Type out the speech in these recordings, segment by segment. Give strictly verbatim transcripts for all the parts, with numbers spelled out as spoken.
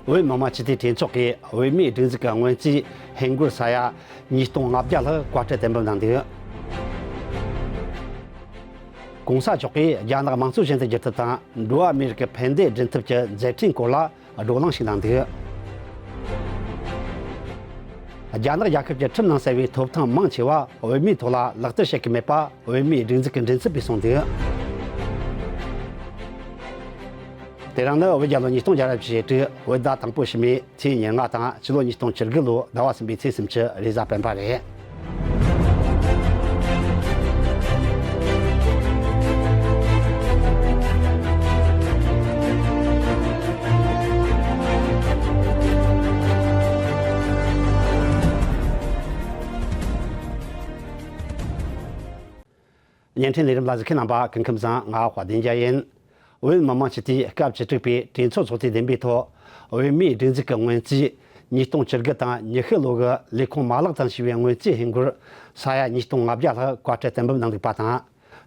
བོད་མི་མང་སྤྱི་འཐུས་གྲོས་ཚོགས་ཀྱིས་བོད་མིའི་སྒྲིག་འཛུགས་ཀྱི་སྔོན་རྩིས་ཧིན་སྒོར་ས་ཡ་ཉིས་སྟོང་ལྔ་བརྒྱ་ལྷག་བཀའ་ཁྲིར་གཏན་འབེབས་གནང་འདུག། གོང་ས་མཆོག་གིས་རྒྱ་ནག་དམངས་གཙོ་ཞི་འཛིན་གྱི་ཁྲིད་དང་འགྲོ་བ་མིའི་རིགས་ཀྱི་ཕན་བདེ་སྒྲུབ་ཐབས་ཀྱི་མཛད་འཕྲིན་སྐོར་ལ་བགྲོ་གླེང་ཞིག་གནང་འདུག། རྒྱ་ནག་རྒྱལ་ཁབ་ཀྱི་ཁྲིམས་ནང་གསལ་བའི་ཐོབ་ཐང་མང་ཆེ་བ་བོད་མིའི་ཐོག་ལ་ལག་བསྟར་བྱེད་ཀྱི་མེད་པ་བོད་མིའི་སྒྲིག་འཛུགས་ཀྱི་མགྲིན་ཚབ་པས་གསུངས་འདུག། དེ་རིང་ནི་བོད་རྒྱལ་ལོ་ཉིས་སྟོང་བརྒྱ་ར་བཞི་བཅུ་ཞེ་དྲུག་བོད་ཟླ་དང་པོ་ཕྱི་མའི་ཚེས་ཉེར་ལྔ་དང་ཕྱི་ལོ་ཉིས་སྟོང་བཅུ་དགུ་ལོའི་ཟླ་བ་གསུམ་པའི་ཚེས་སུམ་ཅུ་རེས་གཟའ་སྤེན་པ་རེད། བརྙན་འཕྲིན་ལས་རིམ་ལ་གཟིགས་མཁན་རྣམ་པ་སྐུ་ཁམས་བཟང་། ང་དཔལ་ལྡན་རྒྱལ་ཡིན། བོད་མི་མང་སྤྱི་འཐུས་སྐབས་བཅུ་དྲུག་པའི་གྲོས་ཚོགས་ཚོགས་དུས་བདུན་པའི་ཐོག་བོད་མིའི་སྒྲིག་འཛུགས་ཀྱི་སྔོན་རྩིས་ཉིས་སྟོང་བཅུ་དགུ་དང་ཉི་ཤུ་ལོ་གི་ལས་ཁུངས་མ་ལག་དང་བཅས་པའི་སྔོན་རྩིས་ཧིན་སྒོར་ས་ཡ་ཉིས་སྟོང་ལྔ་བརྒྱ་ལྷག་བཀའ་ཁྲིར་གཏན་འབེབས་གནང་འདུག་པ་དང་།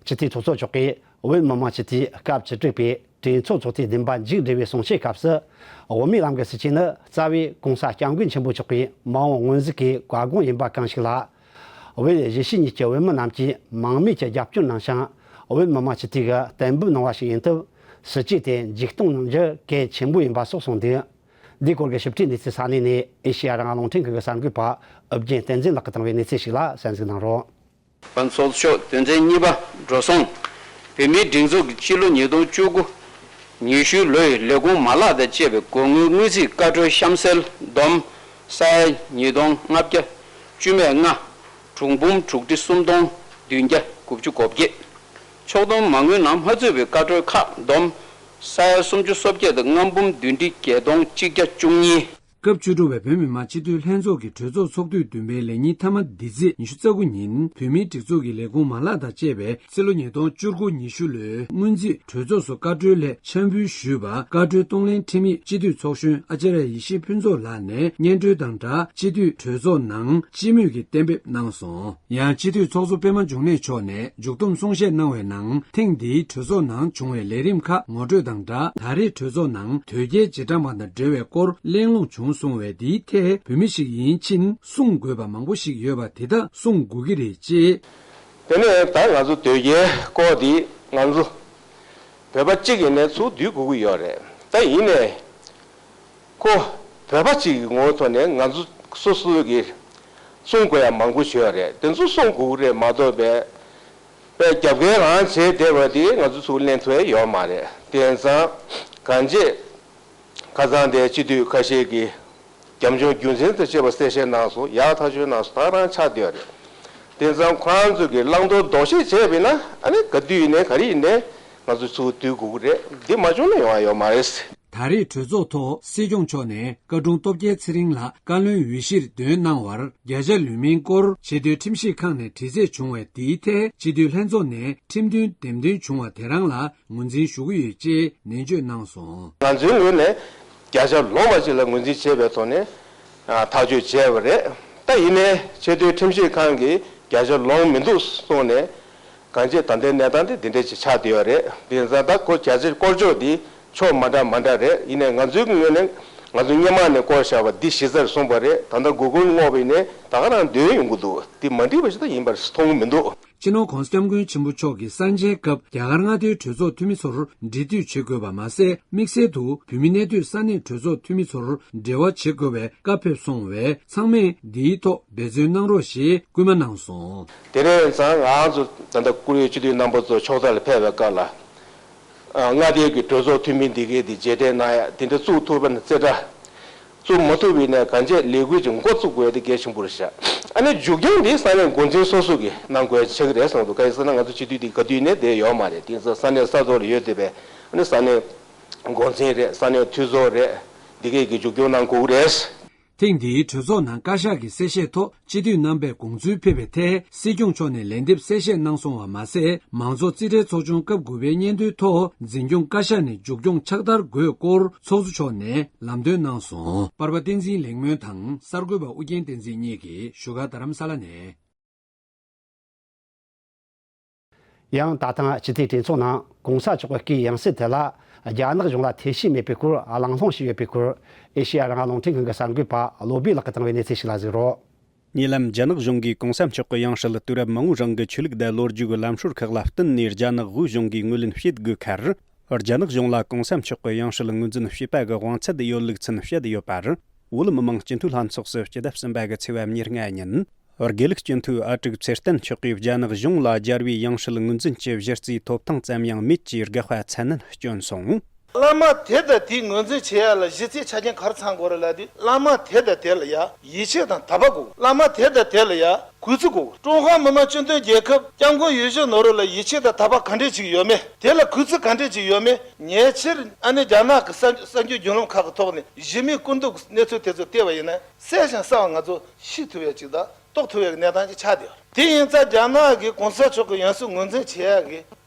སྤྱི་འཐུས་ཚོགས་གཙོ་མཆོག་གིས་བོད་མི་མང་སྤྱི་འཐུས་སྐབས་བཅུ་དྲུག་པའི་གྲོས་ཚོགས་ཚོགས་དུས་བདུན་པ་མཇུག་སྒྲིལ་བའི་གསུང་བཤད་སྐབས་སུ། དབུ་མའི་ལམ་གྱི་སྲིད་བྱུས་ནི་རྩ་བའི་༸གོང་ས་༸སྐྱབས་མགོན་ཆེན་པོ་མཆོག་གི་མ་འོངས་སྔོན་གཟིགས་ཀྱི་བཀའ་དགོངས་ཡིན་པ་གང་ཞིག་ལ། བོད་གཞིས་བྱེས་གཉིས་ཀྱི་བོད་མི་རྣམས་ཀྱིས་མང་མོས་ཀྱིས་རྒྱབ་སྐྱོར་གནང་ཞིང་། བོད་མི་མང་སྤྱི་འཐུས་ཀྱིས་གཏན་འབེབས་གནང་བ་ཞིག་ཡིན་སྟབས། སྲིད་བྱུས་དེ་མཇུག་གཏོང་གནང་རྒྱུ་གལ་ཆེན་པོ་ཡིན་པ་སོགས་གསུངས་འདུག། འདིའི་སྐོར་གྱི་ཞིབ་ཕྲའི་གནས་ཚུལ་ས་གནས་ནས་ཨེ་ཤེ་ཡ་རང་དབང་རླུང་འཕྲིན་ཁང་གི་གསར་འགོད་པ་ཨུ་རྒྱན་བསྟན་འཛིན་ལགས་ཀྱིས་བཏང་བའི་གནས་ཚུལ་ཞིག་ལ་གསན་གཟིགས་གནང་རོགས། པ་ཚོགས་གཙོ་མཆོག་དོན་ཚན་གཉིས་པ་འགྲོ་སོང་། བོད་མིའི་སྒྲིག་འཛུགས་ཀྱི་སྤྱི་ལོ་ཉིས་སྟོང་བཅུ་དགུ་ཉི་ཤུའི་ལོའི་ལས་ཁུངས་མ་ལག་དང་བཅས་པའི་སྒོར་དངུལ་དངུལ་རྩིས་བཀའ་འཁྲོལ་གཤམ་གསལ་བསྡོམས་ས་ཡ་ཉིས་སྟོང་ལྔ་བརྒྱ་བཅུ་མེད་ལྔ། དྲུག་འབུམ་དྲུག་ཁྲི་སུམ་སྟོང་བདུན་བརྒྱ་དགུ་བཅུ་གོ་བརྒྱད། ཕྱོགས་བསྡོམས་མ་དངུལ་ནང་མ་ཚུད་པའི་བཀའ་འཁྲོལ་ཁག་བསྡོམས་ས་ཡ་སུམ་ཅུ་སོ་བརྒྱད་དང་ལྔ་འབུམ་བདུན་ཁྲི་བརྒྱད་སྟོང་གཅིག་བརྒྱ་བཅུ་གཉིས། སྐབས་བཅུ་དྲུག་པའི་བོད་མི་མང་སྤྱི་འཐུས་ལྷན་ཚོགས་ཀྱི་གྲོས་ཚོགས་ཚོགས་དུས་བདུན་པའི་ལས་ཉིན་མཐའ་མ་འདི་ཚེས་ཉི་ཤུ་རྩ་དགུ་ཉིན་བོད་མིའི་སྒྲིག་འཛུགས་ཀྱི་ལས་ཁུངས་མ་ལག་དང་བཅས་པའི་ཕྱི་ལོ་ཉིས་སྟོང་བཅུ་དགུ་ཉི་ཤུ་ལོའི་སྔོན་རྩིས་གྲོས་ཚོགས་སུ་བཀའ་འཁྲོལ་སླད་འཆམ་འབུལ་ཞུས་པ། བཀའ་འཁྲོལ་གཏོང་ལེན་ཁྲིམས་ཡིག་སྤྱི་འཐུས་ཚོགས་གཞོན་ཨ་ཙརྱ་ཡེ་ཤེས་ཕུན་ཚོགས་ལགས་ནས་སྙན་སྒྲོན་དང་སྦྲགས་སྤྱི་འཐུས་གྲོས་ཚོགས་ནང་སྤྱི་མོས་ཀྱིས་གཏན་འབེབས་གནང་སོང་། ཡང་སྤྱི་འཐུས་ཚོགས་གཙོ་པད་མ་འབྱུང་གནས་མཆོག་ནས་མཇུག་བསྡོམས་གསུང་བཤད་གནང་བའི་ནང་། ཐེངས་འདིའི་གྲོས་ཚོགས་ནང་བྱུང་བའི་ལས་རིམ་ཁག་ངོ་སྤྲོད་དང་སྦྲགས། ད་རེས་གྲོས་ཚོགས་ནང་དོལ་རྒྱལ་རྗེས་འབྲང་པ་དང་འབྲེལ་བའི་སྐོར་གླེང་སློང་བྱུང་སོང་བས། འདིའི་ཐད་བོད་མི་ཞིག་ཡིན་ཕྱིན་གསུང་དགོས་པ་མང་པོ་ཞིག་ཡོད་པ་དེ་དག་གསུང་དགོས་ཀྱི་རེད་ཅེས། དེ་ནས་ད་ང་ཚོ་དོལ་རྒྱལ་སྐོར་འདི་ང་ཚོ་བོད་པ་གཅིག་ཡིན་ནའི་ཚུར་བསྡུ་དགོས་ཀྱི་ཡོད་རེད། ད་ཡིན་ནའི། ཁོ་བོད་པ་གཅིག་གི་ངོ་བོའི་ཐོག་ནས་ང་ཚོ་སོ་སོ་གི་གསུང་དགོས་ཡ་མང་པོ་ཞིག་ཡོད་རེད། དེ་ཚོ་གསུང་དགོས་ཀྱི་རེད་མ་གཏོགས་པའི་པའི་རྒྱབ་འགལ་རང་བྱས་བསྡད་པ་དེ་ང་ཚོ་ཚུར་ལེན་ཐུབ་ཡ་ཡོད་མ་རེད། དེ་ཙང་གང་ཅི་ཁ་སང་དེ་སྤྱི་འཐུས་ཁ་ཤས་ཀྱིས་རྒྱབ་ལྗོངས་རྒྱུ་མཚན་དང་བཅས་པ་གསལ་བཤད་གནང་སོང་། ཡག་ཐག་ཆོད་གནང་སོང་། ད་རང་ཆགས་བསྡད་ཡོད་རེད། དེ་ཙང་ཁོ་རང་ཚོ་གིས་བླང་དོར་ལྡོག་ཤེས་བྱས་པ་ཡིན་ན་ཨ་ནི་ག་དུས་ཡིན་ནའི་ག་རེ་ཡིན་ནའི་ང་ཚོ་ཚུར་བསྡུ་དགོས་ཀྱི་རེད། འདི་མ་བྱུང་ན་ཡོང་ཡ་ཡོད་མ་རེད། ད་རེས་གྲོས་ཚོགས་ཐོག་སྲིད་སྐྱོང་མཆོག་ནས་བཀའ་དྲུང་སྟོབས་རྒྱལ་ཚེ་རིང་ལགས་བཀའ་བློན་འོས་གཞིར་འདོན་གནང་བར་བརྒྱ་ཆ་ལོན་མིན་སྐོར་ཆེས་མཐོའི་ཁྲིམས་ཞིབ་ཁང་ནས་དྲི་རྩད་བྱུང་བས། དེའི་ཐད་སྤྱི་འཐུས་ལྷན་ཚོགས་ནས་ཁྲིམས་མཐུན་འདེམས་ཐོན་བྱུང་བ་དེ་རང་ལ་ངོས་འཛིན་ཞུ་གི་ཡོད་ཅེས་ནན་བརྗོད་གནང་སོང་། ང་ཚོའི་ངོས་ནས་བརྒྱ་ཆ་ལོངས་པ་ཅིག་ལ་ངོས་འཛིན་བྱས་པའི་ཐོག་ནས་ཐག་གཅོད་བྱས་པ་རེད། ད་ཡིན་ནའི་ཆེས་མཐོའི་ཁྲིམས་ཞིབ་ཁང་གིས་བརྒྱ་ཆ་ལོངས་མི་འདུག་གསུངས་ནས། གང་ཅི་ད་ལྟའི་གནས་སྟངས་དེ་འདི་འདྲ་ཅིག་ཆགས་བསྡད་ཡོད་རེད། དེ་ཙང་ད་ཁོ་བརྒྱ་ཆ་སྐོར་ཅོག་འདི་ཕྱོགས་མ་འདྲ་མ་འདྲ་རེད། ཡིན་ནའི་ང་ཚོའི་ངོས་ནས་ང་ཚོ་སྔོན་མ་ནས་སྐོར་བཞག་པ་འདི་གཞི་རྩར་བཟུང་པ་རེད། ད་ལྟ་གུ་གུལ་སྔོག་པ་ཡིན་ནའི་ད་ག་རང་འདོན་ཡོང་གི་འདུག་འདི་མ་འགྲིག་པ་ཞིག་ད་ཡིན་པར་མཐོང་གི་མི་འདུག་སྤྱི་ནོར་༸གོང་ས་༸སྐྱབས་མགོན་ཆེན་པོ་མཆོག་གིས་གསར་མཇལ་སྐབས་རྒྱ་གར་མངའ་སྡེའི་གྲོས་ཚོགས་འཐུས་མི་ཚོར་འབྲེལ་མཐུད་བྱེད་དགོས་པ་མ་ཟད། དམིགས་བསལ་དུ་བོད་མི་གནས་སྡོད་ས་གནས་གྲོས་ཚོགས་འཐུས་མི་ཚོར་འབྲེལ་བ་བྱེད་དགོས་པའི་བཀའ་ཕེབས་སོང་བས། ཚང་མས་འདིའི་ཐོག་འབད་བརྩོན་གནང་རོགས་ཞེས་སྐུལ་མ་གནང་སོང་། དེ་རིང་ཙང་ང་ཚོ་ད་ལྟ་བཀུར་འོས་སྤྱི་འཐུས་རྣམ་པ་ཚོ་ཕྱོགས་མཐའ་ལ་ཕེབས་པའི་སྐབས་ལ། ཨ། མངའ་སྡེའི་གི་གྲོས་ཚོགས་འཐུས་མི་འདི་གས་འདི་རྗེས་དྲན་གནང་ཡ་དེ་འདྲ་བཙུགས་ཐུབ་པ་ན་རྩེ་གྲ། བཙུགས་མ་ཐུབ་པ་ཡིན་ན་གང་ཅི་ལས་འགུལ་ཅིག་འགོ་བཙུགས་དགོས་ཡ་དེ་གལ་ཆེན་པོ་རེད་ཤག་ཨ་ནི་མཇུག་སྐྱོང་འདི་ས་གནས་འགོ་འཛིན་སོ་སོ་གིས་གནང་དགོས་ཡ་ཆགས་ཀྱི་རེད་བསམ་འདུག་གང་ཡིན་ཟེར་ན་ང་ཚོ་སྤྱི་འཐུས་འདི་ག་དུས་ནས་བསྡད་ཡོད་མ་རེད། དེ་ཡིན་ཙང་ས་གནས་ས་ཐོག་ལ་ཡོད་བསྡད་པའི་ཨ་ནི་ས་གནས་འགོ་འཛིན་རེད། ས་གནས་འཐུས་ཚོགས་རེད། འདི་གས་ཀྱི་མཇུག་སྐྱོང་གནང་དགོས་ཀྱི་རེད། ཐེངས་འདིའི་གྲོས་ཚོགས་ནང་བཀའ་ཤག་གི་གསལ་བཤད་ཐོག་སྤྱི་འཐུས་རྣམ་པས་དགོངས་ཚུལ་ཕེབས་པའི་ཐད། སྲིད་སྐྱོང་མཆོག་ནས་ལན་འདེབས་གསལ་བཤད་གནང་སོང་བ་མ་ཟད། མང་གཙོ་རྩིས་ཁྲའི་ཚོགས་ཆུང་སྐབས་དགུ་པའི་སྙན་ཐོའི་ཐོག་འཛིན་སྐྱོང་བཀའ་ཤག་ནས་མཇུག་སྐྱོང་ཕྱག་བསྟར་དགོས་སྐོར་ཚོགས་གཙོ་མཆོག་ནས་ལམ་སྟོན་གནང་སོང་། པར་པ་བསྟན་འཛིན་ལེགས་སྨོན་དང་གསར་འགོད་པ་ཨུ་རྒྱན་བསྟན་འཛིན་གཉིས་ཀྱིས་བཞུགས་སྒར་རྡ་རམ་ས་ལ་ནས། ཡང་ད་ཐེངས་སྤྱི་འཐུས་གྲོས་ཚོགས་ནང་གོང་ས་མཆོག་གི་སྐུའི་ཡང་སྲིད་དེ་ལ་ རྒྱ་ནག་གཞུང་ལ་ཐེ་བྱུས་མེད་པའི་སྐོར་གླེང་སློང་བྱས་ཡོད་པའི་སྐོར། ཨེ་ཤེ་ཡ་རང་དབང་རླུང་འཕྲིན་ཁང་གི་གསར་འགོད་པ་བློ་བྷེ་ལགས་ཀྱིས་བཏང་བའི་གནས་ཚུལ་ཞིག་ལ་གཟིགས་རོགས། ཉེ་ལམ་རྒྱ་ནག་གཞུང་གིས་གོང་ས་མཆོག་གི་ཡང་སྲིད་དུས་རབས་མང་པོའི་རིང་གི་ཆོས་ལུགས་དང་ལོ་རྒྱུས་ཀྱི་ལམ་སྲོལ་ཁག་ལ་བསྟུན་ནས་རྒྱ་ནག་དབུས་གཞུང་གིས་ངོས་ལེན་བྱེད་དགོས་ཁར། རྒྱ་ནག་གཞུང་ལ་གོང་ས་མཆོག་གི་ཡང་སྲིད་ངོས་འཛིན་བྱས་པ་གི་དབང་ཚད་ཡོད་ལུགས་མཚོན་བཤད་ཡོད་པར། བོད་མི་མང་སྤྱི་འཐུས་ལྷན་ཚོགས་སུ་སྤྱི་ཟླ་གསུམ་པ་གི་ཚེས་པ་ཉེར་ལྔ་ཉིན། དགེ་ལུགས་སྤྱི་འཐུས་ཨ་ཀྲུག་ཚེ་བརྟན་མཆོག་གིས་རྒྱ་ནག་གཞུང་ལ་རྒྱལ་བའི་ཡང་སྲིད་ངོས་འཛིན་གྱི་གཞི་རྩའི་ཐོབ་ཐང་ཙམ་ཡང་མེད་ཅེས་དགག་པ་ཚད་ནན་བསྐྱོན་སོང་། བླ་མ་དེ་དང་དེའི་ངོས་འཛིན་བྱེད་ཡ་ལ་གཞི་རྩའི་ཆ་རྐྱེན་ག་རེ་ཚང་དགོས་རེད་ལབ་དུས། བླ་མ་དེ་དང་དེ་ལ་ཡ་ཡིད་ཆེས་དང་དད་པ་དགོས། བླ་མ་དེ་དང་དེ་ལ་ཡ་གུས་བརྩི་དགོས། ཀྲུང་ཧྭ་མི་དམངས་སྤྱི་མཐུན་རྒྱལ་ཁབ་སྐྱབས་མགོན་ཡིད་བཞིན་ནོར་བུ་ལ་ཡིད་ཆེས་དང་དད་པ་ག་འདྲས་ཅིག་ཡོད་མེད། དེ་ལ་གུས་བརྩི་ག་འདྲས་ཅིག་ཡོད་མེད། ཉེ་ཆར་ཨ་ནི་རྒྱ་ནག་གི་གསར་གསར་འགྱུར་བརྒྱུད་ལམ་ཁག་གི་ཐོག་ནས་གཞི་མེད་སྐུ་མདུན་གྱི་གནས་ཚུལ་དེ་ཚོ་བལྟས་པ་ཡིན་ན། གསལ་ཞིང་གསལ་བ་ང་ཚོ་ཤེས་ཐུབ་ཡ་ཅིག་དང་རྟོགས་ཐུབ་ཡ་གི་གནས་སྟངས་ཅིག་ཆགས་བསྡད་ཡོད་རེད། དེ་ཡིན་ཙང་རྒྱ་ནག་གིས་གོང་ས་མཆོག་གི་ཡང་སྲིད་ངོས་འཛིན་བྱེད་ཡ་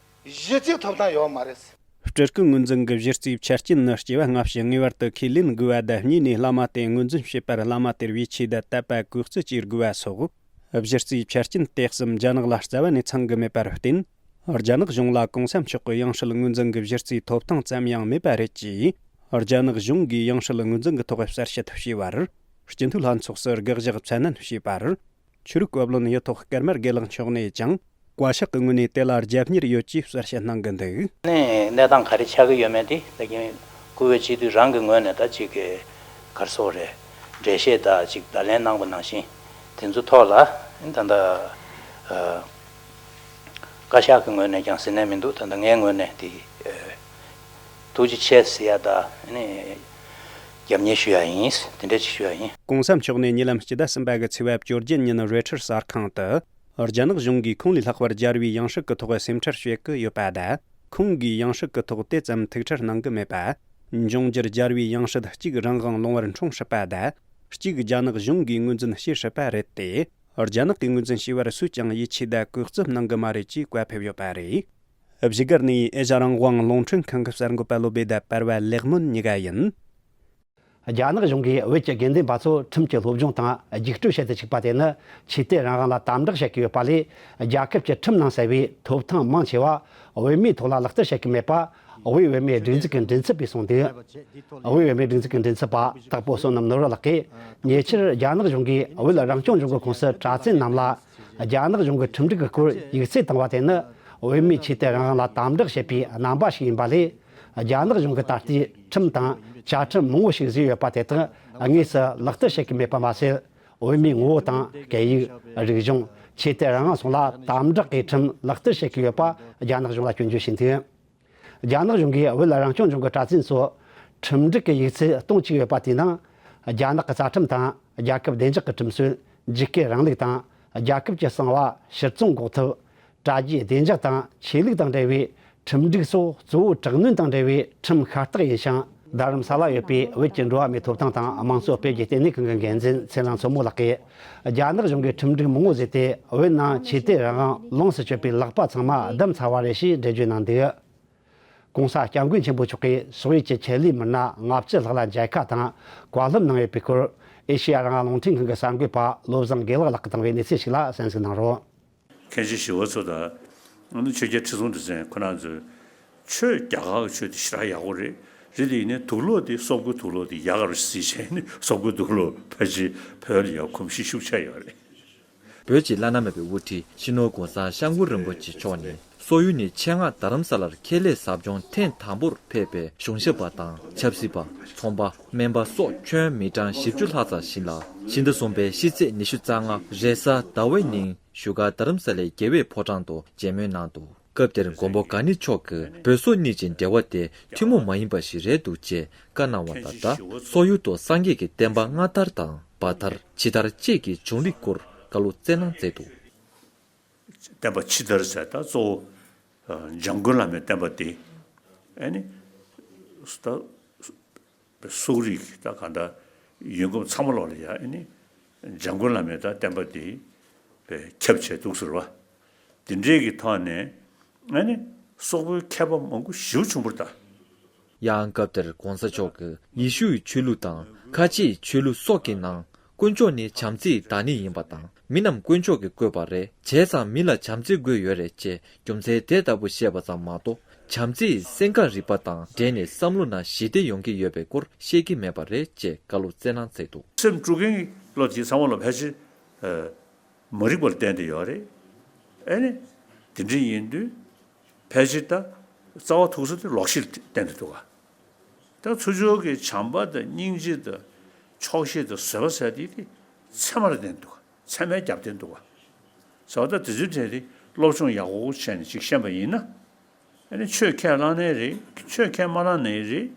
གི་གཞི་རྩའི་ཐོབ་ཐང་ཡོད་མ་རེད། སྤྲུལ་སྐུ་ངོས་འཛིན་གྱི་གཞི་རྩའི་ཆ་རྐྱེན་ནི། སྐྱེ་བ་སྔ་ཕྱི་ངེས་པར་དུ་ཁས་ལེན་དགོས་པ་དང་། གཉིས་ནས་བླ་མ་དེ་ངོས་འཛིན་བྱེད་པར་བླ་མ་དེར་ཡིད་ཆེས་དང་དད་པ་གུས་བརྩི་བྱེད་དགོས་པ་སོགས། གཞི་རྩའི་ཆ་རྐྱེན་དེ་གསུམ་རྒྱ་ནག་ལ་རྩ་བ་ནས་ཚང་གི་མེད་པར་བརྟེན། རྒྱ་ནག་གཞུང་ལ་གོང་ས་མཆོག་གི་ཡང་སྲིད་ངོས་འཛིན་གྱི་གཞི་རྩའི་ཐོབ་ཐང་ཙམ་ཡང་མེད་པ་རེད་ཅེས། རྒྱ་ནག་གཞུང་གིས་ཡང་སྲིད་ངོས་འཛིན་གྱི་ཐོག་གསལ་བཤད་བྱས་པར། སྤྱི་འཐུས་ལྷན་ཚོགས་སུ་དགག་བཞག་ཚད་ནན་བྱས་པར། ཆོས་རིག་བཀའ་བློན་ཡིད་ཐོག་ཀརྨ་དགེ་ལེགས་མཆོག་ནས་ཀྱང་བཀའ་ཤག་གི་ངོས་ནས་དེ་ལ་རྒྱབ་གཉེར་ཡོད་ཅེས་གསལ་བཤད་གནང་གི་འདུག། ནས་གནས་སྟངས་ག་རེ་ཆགས་ཀྱི་ཡོད་མེད་དེ། ད་གིན་སྐུ་བོད་སྤྱི་འཐུས་རང་གི་ངོས་ནས་ད་ཅིག་གི་ག་རེ་ཟེར་དགོས་རེད། འགྲེལ་བཤད་ད་ཅིག་བརྡ་ལན་གནང་བ་ནང་བཞིན་དེ་ཚོ་ཐོག་ལ་ད་ལྟ་ཨ་བཀའ་ཤག་གི་ངོས་ནས་ཀྱང་ཟེར་ནས་མི་འདུག། ད་ལྟ་ངའི་ངོས་ནས་དེ་ཨ་ཐུགས་རྗེ་ཆེ་ཟེར་ཡ་ད་ནི་རྒྱབ་གཉེར་ཞུ་ཡ་ཡིན། དེ་འདྲ་ཅིག་ཞུ་ཡ་ཡིན། གོང་ས་མཆོག་ནས་ཉེ་ལམ་སྤྱི་ཟླ་གསུམ་པ་གི་ཚེས་པ་བཅོ་བརྒྱད་ཉིན་རོའི་ཊར་གསར་ཁང་དུ། རྒྱ་ནག་གཞུང་གིས་ཁོང་ལས་ལྷག་པར་རྒྱལ་བའི་ཡང་སྲིད་ཀྱི་ཐོག་སེམས་ཁྲལ་བྱེད་ཀྱི་ཡོད་པ་དང་། ཁོང་གིས་ཡང་སྲིད་ཀྱི་ཐོག་དེ་ཙམ་ཐུགས་ཁྲལ་གནང་གི་མེད་པ། འབྱུང་འགྱུར་རྒྱལ་བའི་ཡང་སྲིད་གཅིག་རང་དབང་ལུང་པར་འཁྲུངས་སྲིད་པ་དང་། གཅིག་རྒྱ་ནག་གཞུང་གིས་ངོས་འཛིན་བྱེད་སྲིད་པ་རེད་དེ། རྒྱ་ནག་གིས་ངོས་འཛིན་བྱས་པར་སུས་ཀྱང་ཡིད་ཆེས་དང་གུས་བརྩི་གནང་གི་མ་རེད་ཅེས་བཀའ་ཕེབས་ཡོད་པ་རེད། བཞུགས་སྒར་ནས་ཨེ་ཤ་རང་དབང་རླུང་འཕྲིན་ཁང་གི་གསར་འགོད་པ་བློ་བྷེ་དང་པར་བ་ལེགས་སྨོན་གཉིས་ཀ་ཡིན། རྒྱ་ནག་གཞུང་གིས་བོད་ཀྱི་དགེ་འདུན་པ་ཚོ་ཁྲིམས་ཀྱི་སློབ་སྦྱོང་དང་རྒྱུགས་སྤྲོད་བྱེད་དུ་བཅུག་པ་དེ་ནི་ཆོས་དད་རང་དབང་ལ་དམ་དྲག་བྱེད་ཀྱི་ཡོད་པ་ལས། རྒྱལ་ཁབ་ཀྱི་ཁྲིམས་ནང་གསལ་བའི་ཐོབ་ཐང་མང་ཆེ་བ་བོད་མིའི་ཐོག་ལ་ལག་བསྟར་བྱེད་ཀྱི་མེད་པ། དབུས་བོད་མིའི་སྒྲིག་འཛུགས་ཀྱི་མགྲིན་ཚབ་པས་གསུངས་འདུག། དབུས་བོད་མིའི་སྒྲིག་འཛུགས་ཀྱི་མགྲིན་ཚབ་པ་དྭགས་པོ་བསོད་ནམས་ནོར་བུ་ལགས་ཀྱིས། ཉེ་ཆར་རྒྱ་ནག་གཞུང་གིས་བོད་རང་སྐྱོང་ལྗོངས་ཀྱི་ཁོངས་སུ་གྲྭ་བཙུན་རྣམས་ལ་རྒྱ་ནག་གཞུང་གི་ཁྲིམས་སྒྲིག་གི་སྐོར་ཡིག་ཚད་བཏང་བ་དེ་ནི། བོད་མིའི་ཆོས་དད་རང་དབང་ལ་དམ་དྲག་བྱེད་པའི་རྣམ་པ་ཞིག་ཡིན་པ་ལས། རྒྱ་ནག་གཞུང་གིས་ད་ལྟའི་ཁྲིམས་དང་བཅའ་ཁྲིམས་མང་པོ་ཞིག་བཟོས་ཡོད་པ་དེ་དག་དངོས་སུ་ལག་བསྟར་བྱེད་ཀྱི་མེད་པ་མ་ཟད། བོད་མིའི་ངོ་བོ་དང་སྐད་ཡིག། རིག་གཞུང་། ཆོས་དད་རང་དབང་སོགས་ལ་དམ་དྲག་གིས་ཁྲིམས་ལག་བསྟར་བྱེད་ཀྱི་ཡོད་པ་རྒྱ་ནག་གཞུང་ལ་སྐྱོན་བརྗོད་བྱས་འདུག། རྒྱ་ནག་གཞུང་གིས་བོད་རང་སྐྱོང་ལྗོངས་ཀྱི་གྲྭ་བཙུན་ཚོར་ཁྲིམས་སྒྲིག་གི་ཡིག་ཚད་སྟོང་གཅིག་ཡོད་པ་དེའི་ནང་། རྒྱ་ནག་གི་རྩ་ཁྲིམས་དང་རྒྱལ་ཁབ་བདེ་འཇགས་ཀྱི་ཁྲིམས་སྲོལ། འཇིགས་སྐུལ་རིང་ལུགས་དང་རྒྱལ་ཁབ་ཀྱི་གསང་བ་ཕྱིར་ཚོང་འགོག་ཐབས། དྲ་རྒྱའི་བདེ་འཇགས་དང་ཆོས་ལུགས་དང་འབྲེལ་བའི་ཁྲིམས་སྒྲིག་སོགས་གཙོ་བོ་དྲག་གནོན་དང་འབྲེལ་བའི་ཁྲིམས་ཤ་སྟག་ཡིན་ཞིང་། རྡ་རམ་ས་ལ་ཡོད་པའི་བོད་ཀྱི་འགྲོ་བ་མིའི་ཐོབ་ཐང་དང་དམངས་གཙོ་སྤེལ་རྒྱུའི་ལྟེ་གནས་ཁང་གི་འགན་འཛིན་ཚེ་རིང་མཚོ་མོ་ལགས་ཀྱིས། རྒྱ་ནག་གཞུང་གིས་ཁྲིམས་སྒྲིག་མང་པོ་བཟོས་ཏེ་བོད་ནང་ཆོས་དད་རང་དབང་ལོངས་སུ་སྤྱོད་པའི་ལག་པ་ཚང་མ་བསྡམས་ཚར་བ་རེད་ཞེས་འགྲེལ་བརྗོད་གནང་འདུག། ྋགོང་ས་ྋསྐྱབས་མགོན་ཆེན་པོ་མཆོག་གིས་སོག་ཡུལ་གྱི་ཆེད་ལས་མི་སྣ་ལྔ་བཅུ་ལྷག་ལ་མཇལ་ཁ་དང་བཀའ་སློབ་གནང་ཡོད་པའི་སྐོར། ཨེ་ཤེ་ཡ་རང་དབང་རླུང་འཕྲིན་ཁང་གི་གསར་འགོད་པ་བློ་བཟང་དགེ་ལེགས་ལགས་ཀྱིས་བཏང་བའི་གནས་ཚུལ་ཞིག་ལ་གསན་གཟིགས་གནང་རོགས། མཁན་ཆེན་ཞི་བ་འཚོ་དང་། ཨ་ནི་ཆོས་རྒྱལ་ཁྲི་སྲོང་ལྡེ་བཙན་ཁོ་རང་ཚོས། ཆོས་རྒྱ་གར་གྱི་ཆོས་དེ་ཞེ་དྲག་ཡག་པོ་རེད། རེད་དེ་ཡིན་ནའི་དུག་ལོག་དེ་སོག་པོའི་དུག་ལོག་དེ་ཡག་ག་རེད་ཟེར་བྱས་ནས་སོག་པོའི་དུག་ལོག་ཕལ་ཆེར་བོད་ལ་ཡང་གོམས་གཤིས་ཤུགས་ཆེ་ཡོད་རེད། བོད་ཀྱི་བླ་ན་མེད་པའི་དབུ་ཁྲིད་སྤྱི་ནོར་༧གོང་ས་༧སྐྱབས་མགོན་རིན་པོ་ཆེ་མཆོག་ནས་སོག་ཡུལ་ནས་ཆེད་མངགས་རྡ་རམ་ས་ལར་ཁྱད་ལས་ཟབ་སྦྱོང་ཐེངས་དང་པོར་ཕེབས་པའི་གཞུང་ཞབས་པ་དང་ཆབ་སྲིད་པ། ཚོང་པ། སྨན་པ་སོགས་ཁྱོན་མི་གྲངས་བཞི་བཅུ་ལྷག་ཙམ་ཞིག་ལ་ཕྱི་ཟླ་གསུམ་པའི་ཕྱི་ཚེས་ཉི་ཤུ་རྩ་ལྔ་རེས་གཟའ་ཟླ་བའི་ཉིན་བཞུགས་སྒར་རྡ་རམ་ས་ལའི་རྒྱལ་བའི་ཕོ་བྲང་དུ་མཇལ་མོལ་གནང་འདུག། སྐབས་དེར་མགོན་པོ་གང་ཉིད་མཆོག་གིས་བོད་སོག་གཉིས་ཀྱི་འབྲེལ་བ་དེ་ཐུན་མོང་མ་ཡིན་པ་ཞིག་རེད་འདུག་ཅེས་བཀའ་གནང་བ་དང་སྦྲགས། སོག་ཡུལ་དུ་སངས་རྒྱས་ཀྱི་བསྟན་པ་སྔ་དར་དང་བར་དར་ཇི་ལྟར་བཅས་ཀྱི་བྱུང་རིམ་སྐོར་བཀའ་སློབ་སྩལ་གནང་མཛད་འདུག། བསྟན་པ་ཇི་ལྟར་ཟེར་ད་གཙོ་བོ་འཇམ་མགོན་བླ་མའི་བསྟན་པ་དེ་ཨ་ནི་ད་སོག་རིགས་ད་གང་ལྟར་ཡུལ་གོམས་ཚང་མ་ལོག་ལ་ཡ་ཨ་ནི་འཇམ་མགོན་བླ་མའི་ད་བསྟན་པ་དེ་ཁྱབ་བྱས་འདུག་ཟེར་བ། དེ་འདྲའི་གི་ཐོག་ནས་ཨ་ནི་སོག་པོའི་མཁས་པ་མང་པོ་ཞེ་པོ་བྱུང་བ་རེད་ད། ཡང་སྐབས་དེར་༧གོང་ས་མཆོག་གིས་ཡེ་ཤུའི་ཆོས་ལུགས་དང་ཁ་ཆེའི་ཆོས་ལུགས་སོགས་ཀྱི་ནང་དཀོན་མཆོག་ནི་བྱམས་བརྩེའི་བདག་ཉིད་ཡིན་པ་དང་མི་རྣམས་དཀོན་མཆོག་གིས་བཀོད་པ་རེད། བྱས་ཙང་མི་ལ་བྱམས་བརྩེ་དགོས་ཡོད་རེད་ཅེས་རྒྱུ་མཚན་དེ་ལྟ་བུ་བཤད་པ་ཙམ་མ་གཏོགས་ བྱམས་བརྩེ་ཡི་སེམས་ཁམས་རིག་པ་དང་འབྲེལ་ནས་བསམ་བློ་ནང་ཞི་བདེ་ཡོང་གི་ཡོད་པའི་སྐོར་བཤད་ཀྱི་མེད་པ་རེད་ཅེས་བཀའ་སློབ་སྩལ་གནང་མཛད་འདུག་སེམས་དཀྲུག་མཁན་གྱི་བློ་དེ་ཚང་མ་ལ་ཕལ་ཆེར་མ་རིག་པར་བརྟེན་ཏེ་ཡོད་རེད། ཨེ་ནི། དེ་འདྲ་ཡིན་དུས་ཕལ་ཆེར་ད་རྩ་བ་ཐུག་ས་དེ་ལོག་ཤེས་ལ་བརྟེན་ཏེ་འདུག་ག་ད་ཚུར་ཕྱོགས་ཀྱི་བྱམས་པ་དང་སྙིང་རྗེ་དང་ཆོག་ཤེས་དང་བཟོད་པ་ཟེར་དེ་དེ་ཚད་མ་ལ་བརྟེན་འདུག་ག་ཚད་མའི་རྒྱབ་རྟེན་འདུག་ག་ཟེར་བ་ད་དེ་ཚོའི་གྲས་དེ་སློབ་སྦྱོང་ཡག་པོ་བྱས་ནས་ཅིག་ཤེས་པ་ཡིན་ན། ཨ་ནི་ཆོས་ཁས་བླངས་ནའི་རེད། ཆོས་ཁས་མ་བླངས་ནའི་རེད།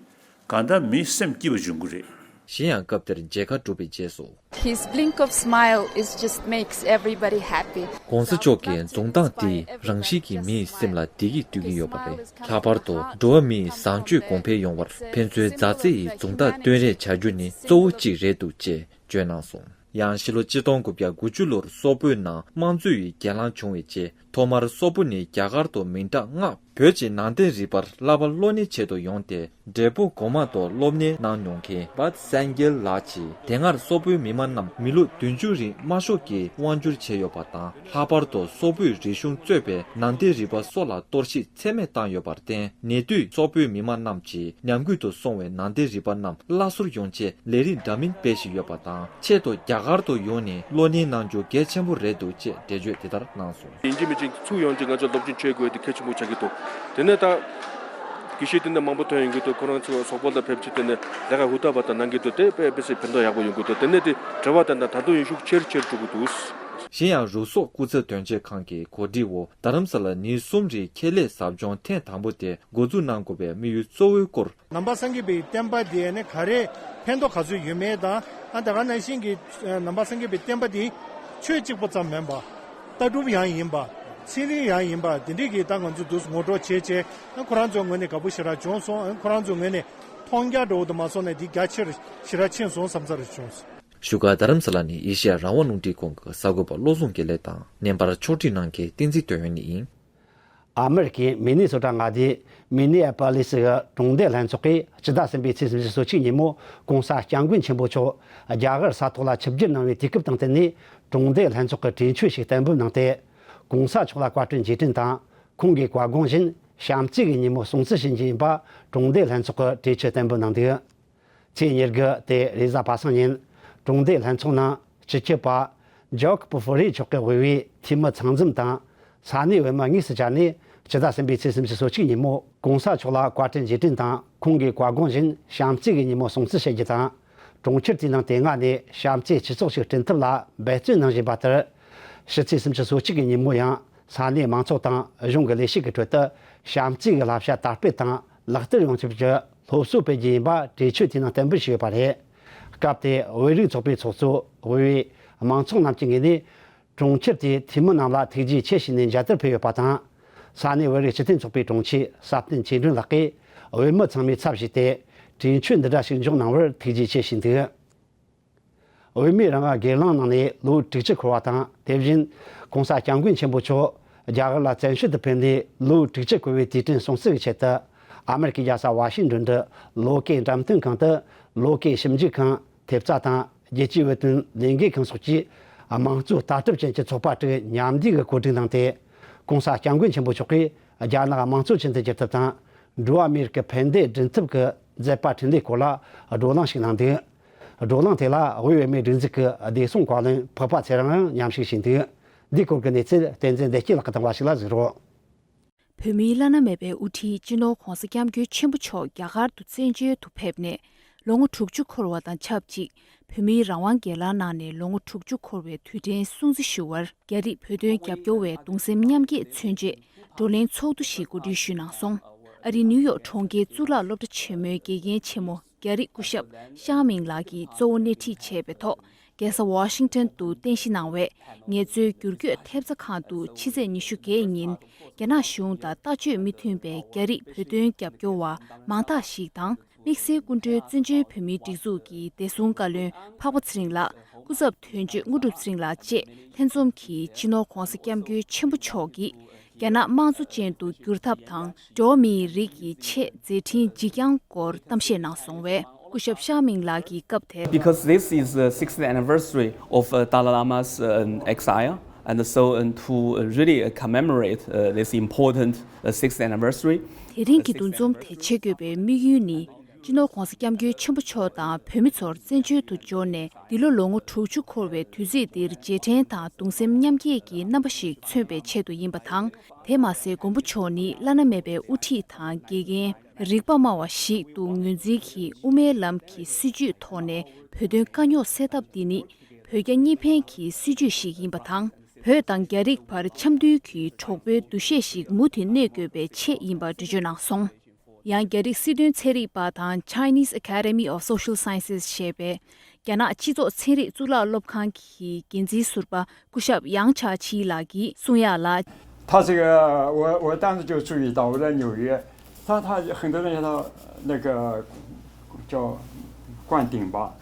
གང་ལྟར་མིའི་སེམས་སྐྱིད་པ་འབྱུང་གི་རེད། གཞན་ཡང་སྐབས་དེར་མཇལ་ཁ་གྲུབ་པའི་རྗེས་སུ། His blink of smile is just makes everybody happy. ༸གོང་ས་མཆོག་གི་མཛུབ་སྟངས་དེས་རང་བཞིན་གྱིས་མིའི་སེམས་ལ་བདེ་སྐྱིད་སྟེར་གྱི་ཡོད་པ་རེད། ལྷག་པར་དུ་འགྲོ་བ་མིའི་བཟང་སྤྱོད་གོང་འཕེལ་ཡོང་བར་ཕན་ཚུན་མཛའ་བརྩེ་ཡི་མཛུབ་སྟངས་སྟོན་རེས་བྱ་རྒྱུ་ནི་གཙོ་བོ་གཅིག་རེད་འདུག་ཅེས་བརྗོད་གནང་སོང་། ཡང་ཕྱི་ལོ་ཆིག་སྟོང་དགུ་བརྒྱ་དགུ་བཅུ་ལོར་སོག་པོའི་ནང་དམངས་གཙོ་ཡི་གྱེན་ལངས་བྱུང་བའི་རྗེས། ཐོག་མར་སོག་པོ་ནས་རྒྱ་གར་དུ་མིང་གྲགས་མངགས། བོད་ཀྱི་ནང་བསྟན་རིག་པར་བསླབ་པ་སློབ་གཉེར་ཆེད་དུ་ཡོང་སྟེ། འབྲས་སྤུངས་གོང་མ་དུ་སློབ་གཉེར་གནང་མྱོང་མཁན་བཱད་སན་གྱལ་ལགས་ཀྱིས། དེ་སྔར་སོག་པོའི་མི་མང་རྣམས་མི་ལོ་བདུན་ཅུ་རིང་དམར་ཤོག་གིས་དབང་བསྒྱུར་བྱས་ཡོད་པ་དང་། ལྷག་པར་དུ་སོག་པོའི་རིག་གཞུང་གཙོས་པའི་ནང་བསྟན་རིག་པ་སོགས་ལ་གཏོར་བཤིག་ཚད་མེད་བཏང་ཡོད་པར་བརྟེན། ཉེ་དུས་སོག་པོའི་མི་མང་རྣམས་ཀྱིས་ཉམས་རྒུད་དུ་སོང་བའི་ནང་བསྟན་རིག་པ་རྣམས་སླར་གསོར་ཡོང་ཆེད་ལས་རིགས་འདྲ་མིན་སྤེལ་བཞིན་ཡོད་པ་དང་། ཆེད་དུ་རྒྱ་གར་དུ་ཡོང་ནས་སློབ་གཉེར་གནང་རྒྱུ་གལ་ཆེན་པོ་རེད་འདུག་ཅེས་འགྲེལ་བརྗོད་དེ་ལྟར་གནང་སོང་། ཡིན་གཅིག་མིན་གཅིག་ཚུར་ཡོང་རྗེས་ང་ཚོས་སློབ་སྦྱོང་བྱེད་དགོས་དེ་གལ་ཆེན་པོ་ཆགས་ཀྱི་འདུག་དེ་ནས་ད་དགེ་བཤེས་དེ་འདྲ་མང་པོ་ཐོན་ཡོང་གི་འདུག་ཁོ་རང་ཚོ་སོག་པོ་ལ་ཕེབས་རྗེས་དེ་ནས་ལས་ཀ་ཧུར་ཐག་པ་དང་གནང་གི་འདུག་དེ་དཔེ་དཔེ་སྲིད་ཕན་ཐོགས་ཡག་པོ་ཡོང་གི་འདུག་དེ་ནས་དེ་གྲྭ་པ་དེ་འདྲ་ད་དུང་ཡོང་ཤུགས་ཆེ་རུ་ཆེ་རུ་འགྲོ་གི་འདུག་གཞན་ཡང་རུ་སོག་སྐུ་ཚབ་དོན་གཅོད་ཁང་གི་གོ་སྒྲིག་འོག་རྡ་རམ་ས་ལ་ཉིན་གསུམ་རིང་ཁྱད་ལས་ཟབ་སྦྱོང་ཐེངས་དང་པོ་དེ་འགོ་འཛུགས་གནང་དགོས་པའི་དམིགས་ཡུལ་གཙོ་བོའི་སྐོར། ནང་པ་སངས་རྒྱས་པའི་བསྟན་པ་འདི་ནི་ག་རེ་ཕན་ཐོགས་ག་ཚོད་ཡོད་མེད་དང་། ཨ་ད་ག་ནང་བཞིན་གྱི་ནང་པ་སངས་རྒྱས་པའི་བསྟན་པ་འདི་ཆོས་གཅིག་པོ་ཙམ་མིན་པ། ལྟ་གྲུབ་ཡང་ཡིན་པ། ཚན་རིག་ཡང་ཡིན་པ། འདི་འདྲའི་གི་ད་ང་ཚོས་འདུག་ངོ་སྤྲོད་བྱས་བྱས། ཨ་ཁོ་རང་ཚོའི་ངོས་ནས་དགའ་པོ་ཞེ་དྲག་བྱུང་སོང་། ཨ་ཁོ་རང་ཚོའི་ངོས་ནས་མཐོང་རྒྱ་འདྲ་བོ་དུ་མ་སོང་ནས་འདི་རྒྱ་ཆེར་ཞེ་དྲག་ཕྱིན་སོང་བསམ་ཚར་བྱུང་སོང་། བཞུགས་སྒར་རྡ་རམ་ས་ལ་ནས་ཨེ་ཤེ་ཡ་རང་དབང་རླུང་འཕྲིན་ཁང་གི་གསར་འགོད་པ་བློ་བཟང་དགེ་ལེགས་དང་། བརྙན་པར་ཕྱོགས་སྒྲིག་གནང་མཁན་བསྟན་འཛིན་དོན་ཡོད་ནས་ཡིན། ཨ་མེ་རི་ཁའི་མི་ནི་སོ་ཊ་མངའ་སྡེའི་མི་ནི་ཨ་པ་ལི་སི་གི་གྲོང་སྡེ་ལྷན་ཚོགས་ཀྱིས་སྤྱི་ཟླ་གསུམ་པའི་ཚེས་སུམ་ཅུ་སོ་གཅིག་ཉིན་མོ་༸གོང་ས་༸སྐྱབས་མགོན་ཆེན་པོ་མཆོག་རྒྱ་གར་ས་ཐོག་ལ་ཆིབས་བསྒྱུར་གནང་བའི་དུས་སྐབས་དང་བསྟུན་ནས་གྲོང་སྡེ་ལྷན་ཚོགས་ཀྱི་གྲོས་ཆོད་ཞིག་གཏན་འབེབས་གནང་སྟེ། ༸གོང་ས་མཆོག་ལ་བཀའ་དྲིན་རྗེས་དྲན་དང་། ཁོང་གི་བཀའ་དགོངས་བཞིན་བྱམས་བརྩེ་གི་ཉིན་མོ་སྲུང་བརྩི་བྱེད་རྒྱུ་ཡིན་པ་གྲོང་སྡེ་ལྷན་ཚོགས་ཀྱི་གྲོས་ཆོད་གཏན་འབེབས་གནང་འདུག་ཚེས་ཉེར་དགུ་སྟེ་རེས་གཟའ་པ་སངས་ཉིན། གྲོང་སྡེ་ལྷན་ཚོགས་ནང་སྤྱི་ཁྱབ་པ་ཇོག་པུ་ཧྥུ་རི་མཆོག་གིས་དབུས་པའི་འཐུས་མི་ཚང་འཛོམས་དང་། ས་གནས་བོད་མི་དངོས་སུ་བཅར་ནས་སྤྱི་ཟླ་གསུམ་པའི་ཚེས་སུམ་ཅུ་སོ་གཅིག་ཉིན་མོ་༸གོང་ས་མཆོག་ལ་བཀའ་དྲིན་རྗེས་དྲན་དང་། ཁོང་གི་བཀའ་དགོངས་བཞིན་བྱམས་བརྩེ་གི་ཉིན་མོ་སྲུང་བརྩི་བྱེད་རྒྱུ་དང་། གྲོང་ཁྱེར་དེའི་ནང་དེ་སྔ་ནས་བྱམས་བརྩེའི་སྤྱི་ཚོགས་ཤིག་བསྐྲུན་ཐབས་ལ་འབད་བརྩོན་གནང་བཞིན་པ་ལྟར། ཕྱི་ཚེས་སུམ་ཅུ་སོ་གཅིག་གི་ཉིན་མོ་ཡང་ས་གནས་མང་ཚོགས་དང་གཞུང་གི་ལས་བྱེད་ཀྱི་ཁྲོད་དུ་བྱམས་བརྩེ་གི་བསླབ་བྱ་དར་སྤེལ་དང་ལག་བསྟར་ཡོང་ཐབས་ཀྱི་སློབ་གསོ་སྤེལ་རྒྱུ་ཡིན་པ་གྲོས་ཆོད་དེའི་ནང་གཏན་འབེབས་བྱས་ཡོད་པ་རེད། སྐབས་དེར་བོད་རིགས་ཚོགས་པའི་ཚོགས་གཙོ་དབུས་པའི་མང་ཚོགས་རྣམས་ཀྱི་ངོས་ནས། གྲོང་ཁྱེར་དེའི་འཐུས་མི་རྣམས་ལ་ཐུགས་རྗེ་ཆེ་ཞུས་ནས་མཇལ་དར་ཕུལ་ཡོད་པ་དང་། ས་གནས་བོད་རིགས་སྤྱི་མཐུན་ཚོགས་པའི་དྲུང་ཆེ་ས་བསྟན་ཆོས་སྒྲོན་ལགས་ཀྱིས་བོད་མི་ཚང་མའི་ཚབ་ཞུས་ཏེ། གྲོས་ཆོད་འདི་འདྲ་ཞིག་འཇོག་གནང་བར་ཐུགས་རྗེ་ཆེ་ཞུས་འདུག་བོད་མིའི་རང་དབང་སྒེར་ལངས་གནང་ནས་ལོ་དྲུག་ཅུ་འཁོར་བ་དང་། དེ་བཞིན་༸གོང་ས་༸སྐྱབས་མགོན་ཆེན་པོ་མཆོག་རྒྱ་གར་ལ་བཙན་བྱོལ་དུ་ཕེབས་ནས་ལོ་དྲུག་ཅུ་འཁོར་བའི་དུས་དྲན་སྲུང་བརྩི་གི་ཆེད་དུ། ཨ་མེ་རི་ཁའི་རྒྱལ་ས་ཝ་ཤིང་ཏོན་དུ་ལོ་ཀའི་འགྲེམས་སྟོན་ཁང་དུ་ལོ་ཀའི་ཞིབ་འཇུག་ཁང་། ཐེབས་རྩ་དང་རྒྱལ་སྤྱིའི་བོད་དོན་ལས་འགུལ་ཁང་སོགས་ཀྱིས་དམངས་གཙོ་ལྟ་གྲུབ་ཅན་གྱི་ཚོགས་པ་དྲུག་མཉམ་འདུས་ཀྱིས་གོ་སྒྲིག་གནང་སྟེ། ༸གོང་ས་༸སྐྱབས་མགོན་ཆེན་པོ་མཆོག་གིས་རྒྱ་ནག་དམངས་གཙོ་ཅན་དུ་འགྱུར་ཐབས་དང་། འགྲོ་བ་མིའི་རིགས་ཀྱི་ཕན་བདེ་བསྐྲུན་ཐབས་ཀྱི་མཛད་པ་འཕྲིན་ལས་སྐོར་ལ་བགྲོ་གླེང་ཞིག་གནང་འདུག་བགྲོ་གླེང་དེ་ལ་དབུས་བོད་མིའི་སྒྲིག་འཛུགས་ཀྱི་བདེ་སྲུང་བཀའ་བློན་འཕགས་པ་ཚེ་རིང་ཡང་མཉམ་ཞུགས་བྱས་འདུག་འདིའི་སྐོར་གྱི་གནས་ཚུལ་བསྟན་འཛིན་བདེ་སྐྱིད་ལགས་ཀྱིས་བཏང་བ་ཞིག་ལ་གཟིགས་རོགས། བོད་མིའི་བླ་ན་མེད་པའི་དབུ་ཁྲིད་སྤྱི་ནོར་༸གོང་ས་༸སྐྱབས་མགོན་ཆེན་པོ་མཆོག་རྒྱ་གར་དུ་བཙན་བྱོལ་དུ་ཕེབས་ནས་ལོ་ངོ་དྲུག་ཅུ་འཁོར་བ་དང་ཆབས་ཅིག་བོད་མིའི་རང་དབང་སྒེར་ལངས་གནང་ནས་ལོ་ངོ་དྲུག་ཅུ་འཁོར་བའི་དུས་དྲན་སྲུང་བརྩི་ཞུ་བར་རྒྱ་རིགས་བོད་དོན་རྒྱབ་སྐྱོར་བས་གདུང་སེམས་མཉམ་སྐྱེད་མཚོན་ཆེད་བགྲོ་གླེང་ཚོགས་འདུ་ཞིག་གོ་སྒྲིག་ཞུས་གནང་སོང་། ཨ་རིའི་ནིའུ་ཡོག་གྲོང་ཁྱེར་གཙུག་ལག་སློབ་གྲྭ་ཆེན་མོའི་དགེ་རྒན་ཆེན་མོ་རྒྱ་རིགས་སྐུ་ཞབས་ཤའོ་མིང་ལགས་ཀྱིས་གཙོ་བོ་སྣེ་ཁྲིད་བྱས་པའི་ཐོག་རྒྱལ་ས་ཝ་ཤིང་ཊོན་དུ་རྟེན་གཞི་གནང་བའི་ངལ་རྩོལ་བསྒྱུར་བཀོད་ཐེབས་རྩ་ཁང་དུ་ཕྱི་ཚེས་ཉི་ཤུ་གི་ཉིན་རྒྱ་ནག་གཞུང་དང་ལྟ་སྤྱོད་མི་མཐུན་པའི་རྒྱ་རིགས་བོད་དོན་རྒྱབ་སྐྱོར་བ་མང་དག་ཞིག་དང་། དམིགས་བསལ་སྐུ་མགྲོན་བཙན་བྱོལ་བོད་མིའི་སྒྲིག་འཛུགས་ཀྱི་བདེ་སྲུང་བཀའ་བློན་འཕགས་པ་ཚེ་རིང་ལགས། སྐུ་ཚབ་དོན་གཅོད་དངོས་གྲུབ་ཚེ་རིང་ལགས་བཅས་ལྷན་འཛོམས་ཀྱིས་སྤྱི་ནོར་༸གོང་ས་༸སྐྱབས་མགོན་ཆེན་པོ་མཆོག་གིས། རྒྱ་ནག་དམངས་གཙོ་ཅན་དུ་བསྒྱུར་ཐབས་དང་། འགྲོ་བ་མིའི་རིགས་ཀྱི་ཆེས་མཛད་འཕྲིན་ལྗིད་རྐྱང་སྐོར་གཏམ་བཤད་གནང་སོང་བས། སྐུ་ཞབས་ཤའོ་མིང་ལགས་ཀྱིས་སྐབས་དེར། Because this is the sixtieth anniversary of uh, Dalai Lama's uh, exile, And so, and to, uh, really, uh, commemorate, uh, this important, uh, sixth anniversary. དེ་རིང་གི་འདུ་འཛོམས་དེ་བྱེད་དགོས་པའི་དམིགས་ཡུལ་ནི། སྤྱི་ནོར་༧གོང་ས་༧སྐྱབས་མགོན་ཆེན་པོ་མཆོག་དང་བོད་མི་ཚོར་བཙན་བྱོལ་དུ་འབྱོར་ནས་འདི་ལོ་ལོ་ངོ་དྲུག་ཅུ་འཁོར་བའི་དུས་ཚིགས་འདིར་རྗེས་དྲན་དང་གདུང་སེམས་མཉམ་སྐྱེད་ཀྱི་རྣམ་པ་ཞིག་མཚོན་པའི་ཆེད་དུ་ཡིན་པ་དང་། དེ་མ་ཟད་མགོན་པོ་མཆོག་ནི་བླ་ན་མེད་པའི་དབུ་ཁྲིད་དང་དགེ་རྒན། རིག་པ་སྨྲ་བ་ཞིག་ཏུ་ངོས་འཛིན་གྱིས་དབུ་མའི་ལམ་གྱི་སྲིད་བྱུས་ཐོག་ནས་བོད་དོན་དཀའ་རྙོག་སེལ་ཐབས་འདི་ནི་བོད་རྒྱ་གཉིས་ཕན་གྱི་སྲིད་བྱུས་ཤིག་ཡིན་པ་དང་། བོད་དང་རྒྱ་རིགས་བར་འཆམ་མཐུན་གྱི་གྲོགས་པོའི་འདུ་ཤེས་ཤིག་མུ་མཐུད་གནས་དགོས་པའི་ཆེད་ཡིན་པ་འགྲེལ་བརྗོད་གནང་སོང་། ཡང་རྒྱ་རིགས་སྲིད་དོན་ཚན་རིག་པ་དང་Chinese Academy of Social Sciences ཞེས་པའི་རྒྱ་ནག་སྤྱི་ཚོགས་ཚན་རིག་གཙུག་ལག་སློབ་ཁང་གི་འགན་འཛིན་ཟུར་པ་སྐུ་ཞབས་ཡང་ཆ་ཆི་ལགས་ཀྱིས་གསུང་ཡག་ལ། 他这个，我我当时就注意到，我在纽约，他他很多人叫他那个叫灌顶吧。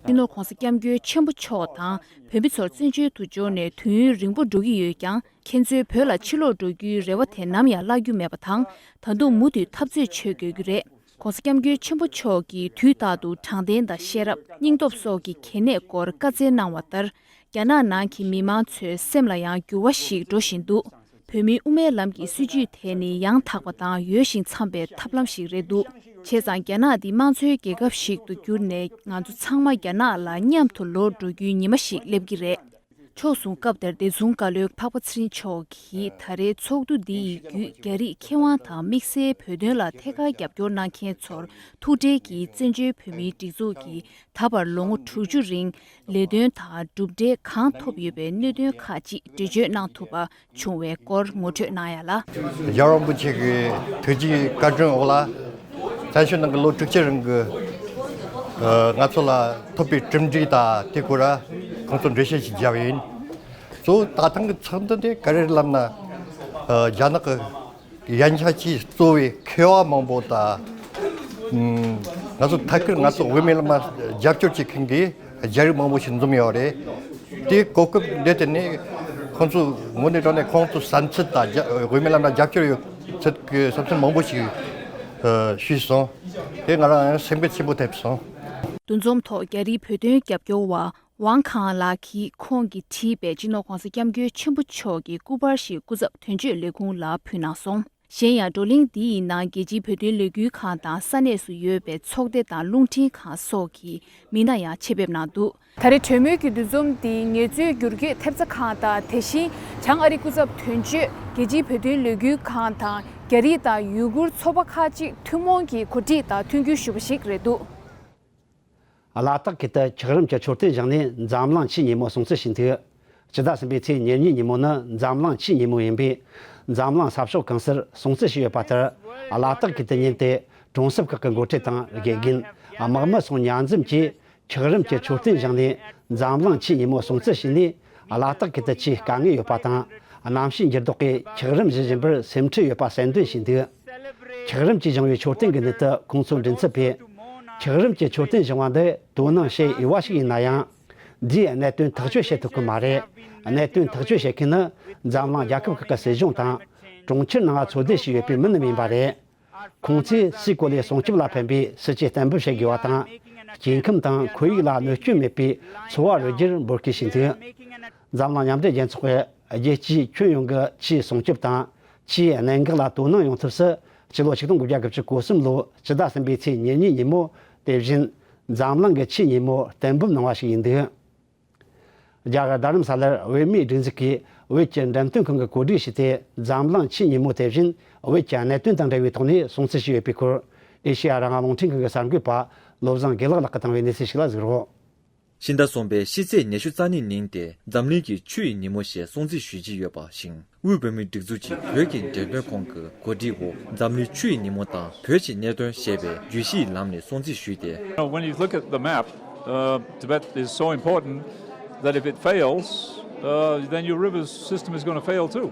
སྤྱི་ནོར་༧གོང་ས་༧སྐྱབས་མགོན་ཆེན་པོ་མཆོག་དང་བོད་མི་ཚོར་བཙན་བྱོལ་དུ་འབྱོར་ནས་དུས་ཡུན་རིང་པོ་འགྲོ་གི་ཡོད་ཀྱང་། ཁྱེད་ཚོའི་བོད་ལ་ཕྱིར་ལོག་འགྲོ་རྒྱུའི་རེ་བ་དེ་ནམ་ཡང་བརླག་རྒྱུ་མེད་པ་དང་། ད་དུང་མུ་མཐུད་འཐབ་རྩོད་བྱེད་དགོས་ཀྱི་རེད། ༸གོང་ས་༸སྐྱབས་མགོན་ཆེན་པོ་མཆོག་གིས་དུས་རྟག་ཏུ་དྲང་བདེན་དང་ཤེས་རབ། སྙིང་སྟོབས་སོགས་ཀྱི་གལ་གནད་སྐོར་བཀའ་སྩལ་གནང་བ་ལྟར། རྒྱ་ནག་ནང་གི་མི་མང་ཚོའི་སེམས་ལ་ཡང་འགྱུར་བ་ཞིག་འགྲོ་བཞིན་འདུག་བོད་མིའི་དབུ་མའི་ལམ་གྱི་སྲིད་བྱུས་དེ་ནི་ཡང་དག་པ་དང་ཡོལ་ཞིང་འཚམས་པའི་ཐབས་ལམ་ཞིག་རེད་འདུག་བྱས་ཙང་རྒྱ་ནག་འདི་དམངས་གཙོའི་རྒྱལ་ཁབ་ཞིག་ཏུ་གྱུར་ནས་ང་ཚོ་ཚང་མ་རྒྱ་ནག་ལ་མཉམ་དུ་ལོག་འགྲོ་རྒྱུའི་ཉི་མ་ཞིག་སླེབས་ཀྱི་རེད། ཕྱོགས་མཚུངས་སྐབས་དེར་བདེ་སྲུང་བཀའ་བློན་འཕགས་པ་ཚེ་རིང་མཆོག་གིས་ད་རེས་ཚོགས་འདུ་འདི་ཡི་བརྒྱུད་རྒྱ་རིགས་མཁས་དབང་དང་དམིགས་བསལ་བོད་དོན་ལ་ཐད་ཀར་རྒྱབ་སྐྱོར་གནང་མཁན་ཚོར་ཐུགས་ཁྲལ་གྱིས་བཙན་བྱོལ་བོད་མིའི་སྒྲིག་འཛུགས་ཀྱིས་ད་བར་ལོ་ངོ་དྲུག་ཅུ་རིང་ལས་དོན་དང་གྲུབ་འབྲས་གང་ཐོབ་ཡོད་པའི་གནད་དོན་ཁག་ཅིག་འགྲེལ་བརྗོད་གནང་ཐུབ་པ་བྱུང་བའི་སྐོར་ངོ་སྤྲོད་གནང་ཡ་ལ། རྒྱལ་བ་རིན་པོ་ཆེ་གི་ཐུགས་རྗེ་བཀའ་དྲིན་འོག་ལ། བཙན་བྱོལ་ནང་གི་ལོ་དྲུག་ཅུ་རིང་གི་ཨ་ང་ཚོ་ལ་ཐོབ་པའི་གྲུབ་འབྲས་དང་དེ་སྐོར་ལ་ཁོང་ཚོ་འགྲེལ་བཤད་ཞིག་བརྒྱབ་ཡིན། གཙོ་བོ་ད་ཐེངས་ཀྱི་ཚོགས་འདུ་དེ་ག་རེ་ལབ་ན། ཨ་རྒྱ་ནག་གི་ཡན་ཆད་ཀྱིས་གཙོ་བའི་མཁས་པ་མང་པོ་དང་། ཨ་ང་ཚོ་ཐད་ཀར་ང་ཚོ་དབུ་མའི་ལམ་ལ་རྒྱབ་སྐྱོར་བྱེད་མཁན་གྱི་རྒྱ་རིགས་མང་པོ་ཞིག་འཛོམས་ཡོད་རེད། དེའི་གོ་སྐབས་འདི་དེ་ནས་ཁོང་ཚོ་དངོས་གནས་དྲང་གནས་ཁོང་ཚོ་བསམ་ཚུལ་དང་རྒྱ་དབུ་མའི་ལམ་ལ་རྒྱབ་སྐྱོར་ཡོད་ཚུལ་གྱི་བསམ་ཚུལ་མང་པོ་ཞིག་ཨ་ཞུས་སོང་། དེ་ང་རང་ཡང་སེམས་འགུལ་ཆེན་པོ་ཐེབས་སོང་། འདུ་འཛོམས་ཐོག་རྒྱ་རིགས་བོད་དོན་རྒྱབ་སྐྱོར་བ་ཝང་ཁང་ལགས་ཀྱིས་ཁོང་གིས་བྲིས་པའི་སྤྱི་ནོར་༸གོང་ས་༸སྐྱབས་མགོན་ཆེན་པོ་མཆོག་གི་སྐུ་པར་ཞིག་སྐུ་ཚབ་དོན་གཅོད་ལས་ཁུངས་ལ་ཕུལ་གནང་སོང་། གཞན་ཡང་བགྲོ་གླེང་འདི་ཡི་ནང་རྒྱལ་སྤྱིའི་བོད་དོན་ལས་འགུལ་ཁང་དང་ས་གནས་སུ་ཡོད་པའི་ཚོགས་སྡེ་དང་རླུང་འཕྲིན་ཁང་སོགས་ཀྱི་མི་སྣ་ཡང་ཆེད་ཕེབས་གནང་འདུག་ད་རེས་གྲོས་མོལ་གྱི་འདུ་འཛོམས་འདི་ངལ་རྩོལ་བསྒྱུར་བཀོད་ཐེབས་རྩ་ཁང་དང་དེ་བཞིན་བྱང་ཨ་རི་སྐུ་ཚབ་དོན་གཅོད་རྒྱལ་སྤྱིའི་བོད་དོན་ལས་འགུལ་ཁང་དང་རྒྱ་རིགས་དང་ཡུ་གུར་ཚོགས་པ་ཁག་ཅིག་ཐུན་མོང་གིས་གོ་སྒྲིག་དང་མཐུན་འགྱུར་ཞུས་པ་ཞིག་རེད་འདུག་གླ་སྟེགས་ཁུལ་དུ་འཁྱགས་རོམ་གྱི་མཆོད་རྟེན་བཞེངས་ནས་འཛམ་གླིང་ཆུའི་ཉིན་མོ་སྲུང་བརྩི་ཞུས་འདུག་སྤྱི་ཟླ་གསུམ་པའི་ཚེས་ཉེར་གཉིས་ཉིན་མོ་ནི་འཛམ་གླིང་ཆུའི་ཉིན་མོ་ཡིན་པས། འཛམ་གླིང་ས་ཕྱོགས་གང་སར་སྲུང་བརྩི་ཞུས་ཡོད་པ་ལྟར། གླ་སྟེགས་ཁུལ་དུ་ཉིན་དེ་གྲོང་གསེབ་ཁག་གི་འགོ་ཁྲིད་དང་དགེ་རྒན། དམག་མི་སོགས་མཉམ་འཛོམས་ཀྱིས་འཁྱགས་རོམ་གྱི་མཆོད་རྟེན་བཞེངས་ནས་འཛམ་གླིང་ཆུའི་ཉིན་མོ་སྲུང་བརྩི་ཞུས་ནས། གླ་སྟེགས་ཁུལ་དུ་ཆུའི་དཀའ་ངལ་ཡོད་པ་དང་། གནམ་གཤིས་འགྱུར་ལྡོག་གིས་འཁྱགས་རོམ་བཞུ་བཞིན་པར་སེམས་ཁྲལ་ཡོད་པ་གསལ་འདོན་བྱས་འདུག་འཁྱགས་རོམ་གྱིས་བཞེངས་པའི་མཆོད་རྟེན་གྱི་སྣེ་དུ་ཁོང་ཚོའི་མགྲིན་ཚབ་པས། འཁྱགས་རོམ་གྱི་མཆོད་རྟེན་བཞེངས་པ་འདི་དོ་སྣང་བྱེད་འོས་པ་ཞིག་ཡིན་ན་ཡང་། འདིས་གནད་དོན་ཐག་གཅོད་བྱེད་ཐུབ་ཀྱི་མ་རེད། གནད་དོན་ཐག་གཅོད་བྱེད་མཁན་ནི་འཛམ་གླིང་རྒྱལ་ཁབ་ཁག་གི་སྲིད་གཞུང་དང་། གྲོང་ཁྱེར་ནང་འཚོ་སྡོད་བྱས་ཡོད་པའི་མི་རྣམས་ཡིན་པ་རེད། ཁོང་ཚོས་སའི་གོ་ལའི་སྲུང་སྐྱོབ་ལ་ཕན་པའི་སྲིད་ཇུས་གཏན་འབེབས་བྱེད་དགོས་པ་དང་། སྐྱེ་ཁམས་དང་ཁོར་ཡུག་ལ་གནོད་སྐྱོན་མེད་པའི་འཚོ་བ་རོལ་རྒྱུར་འབོད་སྐུལ་བྱས་འདུག་འཛམ་གླིང་མཉམ་འབྲེལ་རྒྱལ་ཚོགས་ཀྱིས་རྒྱལ་སྤྱིའི་ཁྱོན་ཡོངས་ཀྱི་ཆུའི་སྲུང་སྐྱོབ་དང་། ཆུའི་གནད་འགག་ལ་དོ་སྣང་ཡོང་ཐབས་སུ། སྤྱི་ལོ་ཆིག་སྟོང་དགུ་བརྒྱ་དགུ་བཅུ་གོ་གསུམ་ལོའི་སྤྱི་ཟླ་གསུམ་པའི་ཚེས་ཉེར་གཉིས་ཉིན་མོ་དེ་བཞིན་འཛམ་གླིང་གི་ཆུའི་ཉིན་མོ་གཏན་འབེབས་གནང་བ་ཞིག་ཡིན་འདུག་རྒྱ་གར་རྡ་རམ་ས་ལར་བོད་མིའི་སྒྲིག་འཛུགས་ཀྱིས་བོད་ཀྱི་འགྲེམས་སྟོན་ཁང་གིས་གོ་སྒྲིག་བྱས་ཏེ། འཛམ་གླིང་ཆུའི་ཉིན་མོ་དེ་བཞིན་བོད་ཀྱི་གནད་དོན་དང་འབྲེལ་བའི་ཐོག་ནས་སྲུང་བརྩི་ཞུས་ཡོད་པའི་སྐོར། ཨེ་ཤེ་ཡ་རང་དབང་རླུང་འཕྲིན་ཁང་གི་གསར་འགོད་པ་བློ་བཟང་དགེ་ལེགས་ལགས་ཀྱིས་བཏང་བའི་གནས་ཚུལ་ཞིག་ལ་གཟིགས་རོགས། ཕྱི་ཟླ་གསུམ་པའི་ཕྱི་ཚེས་ཉི་ཤུ་རྩ་གཉིས་ཉིན་དེ་འཛམ་གླིང་གི་ཆུ་ཡི་ཉིན་མོ་ཞེས་སྲུང་བརྩི་ཞུ་གྱི་ཡོད་པ་བཞིན། དབུས་བོད་མིའི་སྒྲིག་འཛུགས་ཀྱིས་བོད་ཀྱི་འགྲེམས་སྟོན་ཁང་གི་གོ་སྒྲིག་འོག་འཛམ་གླིང་ཆུ་ཡི་ཉིན་མོ་དང་བོད་ཀྱི་གནད་དོན་ཞེས་པའི་བརྗོད་གཞིའི་ལམ་ནས་སྲུང་བརྩི་ཞུས་ཏེ། You know, when you look at the map, uh, Tibet is so important that if it fails, uh, then your river system is going to fail too.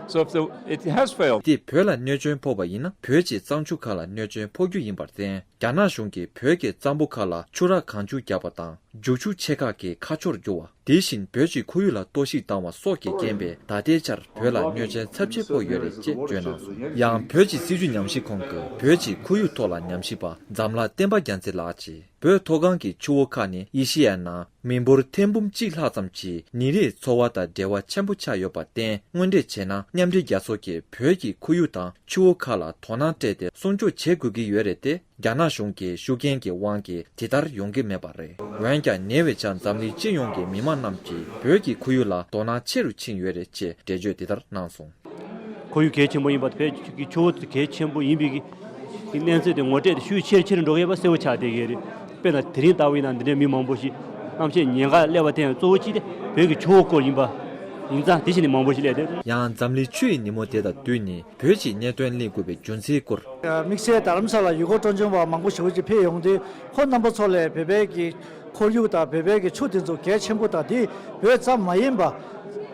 So if the, it has failed. དེ་བོད་ལ་གནོད་སྐྱོན་ཕོག་པ་ཡིན་ན། བོད་ཀྱི་གཙང་ཆུ་ཁག་ལ་གནོད་སྐྱོན་ཕོག་རྒྱུ་ཡིན་པར་བརྟེན། རྒྱ་ནག་གཞུང་གིས་བོད་ཀྱི་གཙང་པོ་ཁག་ལ་ཆུ་རགས་གང་བྱུང་བརྒྱབ་པ་དང་། རྒྱུག་ཆུ་ཆེ་ཁག་གི་ཁ་ཕྱོགས་བསྒྱུར་བ། དེ་བཞིན་བོད་ཀྱི་ཁོར་ཡུག་ལ་གཏོར་བཤིག་བཏང་བ་སོགས་ཀྱི་རྐྱེན་པས། ད་ལྟའི་ཆར་བོད་ལ་གནོད་སྐྱོན་ཚབས་ཆེ་ཕོག་ཡོད་རེད་ཅེས་བརྗོད་གནང་སོང་། ཡང་བོད་ཀྱི་སྲིད་བྱུས་ཉམས་ཞིབ་ཁང་གི་བོད་ཀྱི་ཁོར་ཡུག་ཐོག་ལ་ཉམས་ཞིབ་པ་འཛམ་ལྷ་བསྟན་པ་རྒྱལ་མཚན་ལགས་ཀྱིས། བོད་མཐོ་སྒང་གི་ཆུ་བོ་ཁག་ནི་ཨེ་ཤེ་ཡའི་ནང་ མི་འབོར་ཐེར་འབུམ་གཅིག་ལྷག་ཙམ་གྱིས་ཉིན་རེའི་འཚོ་བ་དང་འབྲེལ་བ་ཆེན་པོ་ཆགས་ཡོད་པར་བརྟེན། དངོས་འབྲེལ་བྱས་ན། མཉམ་འབྲེལ་རྒྱལ་ཚོགས་ཀྱིས་བོད་ཀྱི་ཁོར་ཡུག་དང་ཆུ་བོ་ཁག་ལ་དོ་སྣང་སྤྲད་དེ་སྲུང་སྐྱོབ་བྱེད་དགོས་ཀྱི་ཡོད་རེད་དེ། རྒྱ་ནག་གཞུང་གི་ཤུགས་རྐྱེན་གྱི་དབང་གིས་དེ་ལྟར་ཡོང་གི་མེད་པ་རེད། འོན་ཀྱང་ཉེ་བའི་ཆར་འཛམ་གླིང་སྤྱི་ཡོངས་ཀྱི་མི་མང་རྣམས་ཀྱིས་བོད་ཀྱི་ཁོར་ཡུག་ལ་དོ་སྣང་ཆེ་རུ་ཕྱིན་ཡོད་རེད་ཅེས་འགྲེལ་བརྗོད་དེ་ལྟར་གནང་སོང་། ཁོར་ཡུག་གལ་ཆེན་པོ་ཡིན་པ། བོད་ཀྱི་ཆུ་བོ་གལ་ཆེན་པོ་ཡིན་པའི་གི་གནས་ཚུལ་དེ་ངོ་སྤྲོད་དེ་ཤུགས་ཆེ་རུ་ཆེ་རུ་འགྲོ་གི་ཡོད་པ་གསལ་པོ་ཆགས་བསྡད་ཀྱི་ཡོད་རེད། དཔེར་ན་དེ་རིང་ལྟ་བུ་ཡིན་ན། འདི་འདྲའི་མི་མང་པོ་ཞིག་གནམ་གཤིས་ཉེན་ཁ་སླེབས་པ་དེ་གཙོ་བོ་གཅིག་དེ་བོད་ཀྱི་ཆུ་བོ་སྐོར་ཡིན་པ་ཡིན་ཙང་། དེ་བཞིན་ནི་མང་པོ་ཞིག་སླེབས་ཏེ། ཡང་འཛམ་གླིང་ཆུ་ཡི་ཉིན་མོ་དེ་དང་བསྟུན་ནས་བོད་ཀྱི་གནད་དོན་གླེང་དགོས་པའི་རྒྱུ་མཚན་སྐོར། དམིགས་བསལ་རྡ་རམ་ས་ལ་ཡུལ་སྐོར་སྤྲོ་འཆམ་པ་མང་པོ་ཞིག་ཅིག་ཕེབས་ཡོང་དུས། ཁོང་རྣམ་པ་ཚོ་ལ་བོད་པའི་གི་ཁོར་ཡུག་དང་བོད་པའི་གི་ཆུ་དེ་ཚོ་གལ་ཆེན་པོ་དང་། དེ་བོད་ཙམ་མ་ཡིན་པ་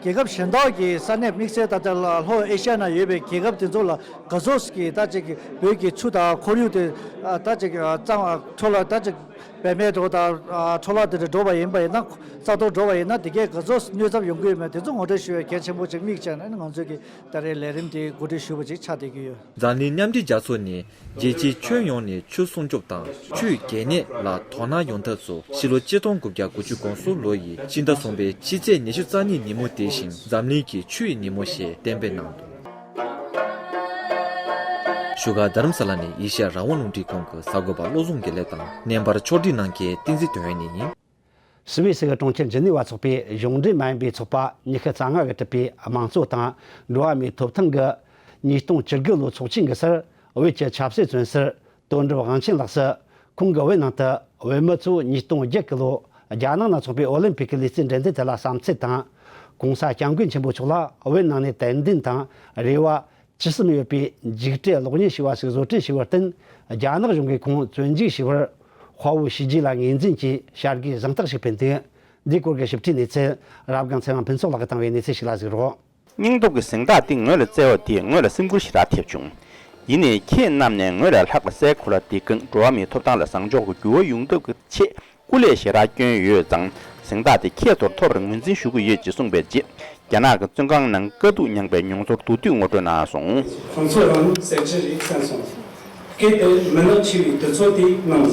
རྒྱལ་ཁབ་གཞན་དག་གི་ས་གནས། དམིགས་བསལ་ད་ལྟ་ལྷོ་ཨེ་ཤ་ཡ་ནང་ཡོད་པའི་རྒྱལ་ཁབ་དེ་ཚོ་ལ་ག་ཚོད་ཀྱི་ད་ཅིག་བོད་ཀྱི་ཆུ་དང་ཁོར་ཡུག་དེ་ད་ཅིག་གཙང་མ་འཕྲོ་བརླག་ད་ཅིག་བེད་མེད་དུ་དང་འཕྲོ་བརླག་དེ་འདྲ་འགྲོ་བ་ཡིན་པ་ཡིན་ན། ས་མཐོར་འགྲོ་བ་ཡིན་ན། དེ་གས་ག་ཚོད་གནོད་ཚབས་ཡོང་གི་ཡོད་མེད། དེ་ཚོ་ངོ་སྤྲོད་ཞུ་བའི་གལ་ཆེན་པོ་ཅིག་དམིགས་བྱས་ནས་ང་ཚོས་ཀྱི་ད་རེས་ལས་རིམ་དེ་གོ་སྒྲིག་ཞུས་པ་ཅིག་ཆགས་བསྡད་ཀྱི་ཡོད། འཛམ་གླིང་མཉམ་འབྲེལ་རྒྱལ་ཚོགས་ནི་རྒྱལ་སྤྱིའི་ཁྱོན་ཡོངས་ནས་ཆུ་སྲུང་སྐྱོབ་དང་ཆུའི་གལ་གནད་ལ་དོ་སྣང་ཡོང་ཐབས་སུ། ཕྱི་ལོ་ཆིག་སྟོང་དགུ་བརྒྱ་དགུ་བཅུ་གོ་གསུམ་ལོ་ཡི་ཕྱི་ཟླ་གསུམ་པའི་ཕྱི་ཚེས་ཉི་ཤུ་རྩ་གཉིས་ཉིན་མོ་དེ་བཞིན་འཛམ་གླིང་གི་ཆུ་ཡི་ཉིན་མོ་ཞེས་གཏན་འབེབས་གནང་འདུག་བཞུགས་སྒར་རྡ་རམ་ས་ལ་ནས་ཨེ་ཤ་ཡ་རང་དབང་རླུང་འཕྲིན་ཁང་གི་གསར་འགོད་པ་བློ་བཟང་དགེ་ལེགས་དང་། བརྙན་པར་ཕྱོགས་སྒྲིག་གནང་མཁན་བསྟན་འཛིན་དོན་ཡོད་ཡིན། སུད་སི་གི་གྲོང་ཁྱེར་ཇི་ནི་ཝ་ཚོགས་པའི་གཞུང་འབྲེལ་མ་ཡིན་པའི་ཚོགས་པ་ཉི་ཤུ་རྩ་ལྔ་གིས་གྲུབ་པའི་དམངས་གཙོ་དང་འགྲོ་བ་མིའི་ཐོབ་ཐང་གི། ཉིས་སྟོང་བཅུ་དགུ་ལོའི་ཚོགས་ཆེན་གྱི་སར། བོད་ཀྱི་ཆབ་སྲིད་བཙོན་ཟུར་དོན་གྲུབ་དབང་ཆེན་ལགས་སུ། ཁོང་གིས་བོད་ནང་དུ་བོད་མི་ཚོས་ཉིས་སྟོང་བརྒྱད་ཀྱི་ལོ་རྒྱ་ནག་ནང་འཚོགས་པའི་ཨོ་ལིམ་ཕིག་གི་ལུས་རྩལ་འགྲན་བསྡུར་དེ་ལ་བསམ་ཚུལ་དང་། གོང་ས་སྐྱབས་མགོན་ཆེན་པོ་མཆོག་ལ་བོད་ནང་ནས་དད་འདུན་དང་རེ་བ་ཇི་ཙམ་ཡོད་པའི་མཇུག་འབྲས་གློག་བརྙན་ཞེས་པ་ཞིག་བཟོ་སྐྲུན་བྱས་པར་བརྟེན། རྒྱ་ནག་གཞུང་གིས་ཁོང་བཙོན་འཇུག་བྱས་པར་དཔའ་བོའི་བྱས་རྗེས་ལ་ངོས་འཛིན་གྱིས་བྱ་དགའི་གཟེངས་རྟགས་ཤིག་ཕུལ་འདུག་འདིའི་སྐོར་གྱི་ཞིབ་ཕྲའི་གནས་ཚུལ་རབ་སྒང་ཚེ་དབང་ཕུན་ཚོགས་ལགས་ཀྱིས་བཏང་བའི་གནས་ཚུལ་ཞིག་ལ་གཟིགས་རོགས། སྙིང་སྟོབས་ཀྱི་གཟེངས་རྟགས་འདི་ངོས་ལ་བསྩལ་བ་དེས་ངོས་ལ་སེམས་འགུལ་ཞེ་དྲག་ཐེབས་བྱུང་། ཡིན་ནའི་ཁྱེད་རྣམས་ནས་ངོས་ལས་ལྷག་པའི་སའི་གོ་ལ་འདི་སྒང་འགྲོ་བ་མིའི་ཐོབ་ཐང་ལ་བཟང་ཕྱོགས་ཀྱི་འགྱུར་བ་ཡོང་ཐབས་ཀྱི་ཆེད་སྐུ་ལས་ཞེ་དྲག་བསྐྱོན་ཡོད་ཙང་། གཟེངས་རྟགས་དེ་ཁྱེད་ཚོར་ཐོབ་པར་ངོས་འཛིན་ཞུ་གི་ཡོད་ཅེས་གསུངས་པའི་རྗེས། རྒྱ་ནག་གི་བཙོན་ཁང་ནང་དཀའ་སྡུག་མྱངས་པའི་མྱོང་ཚོར་མདོར་བསྡུས་ངོ་སྤྲོད་གནང་སོང་། ཁོང་ཚོ་རང་ནི་གསལ་ཁྲིད་རེད་བསམ་སོང་། གལ་ཏེ་མི་ནག་ཆེ་བའི་དུས་ཚོད་དེའི་ནང་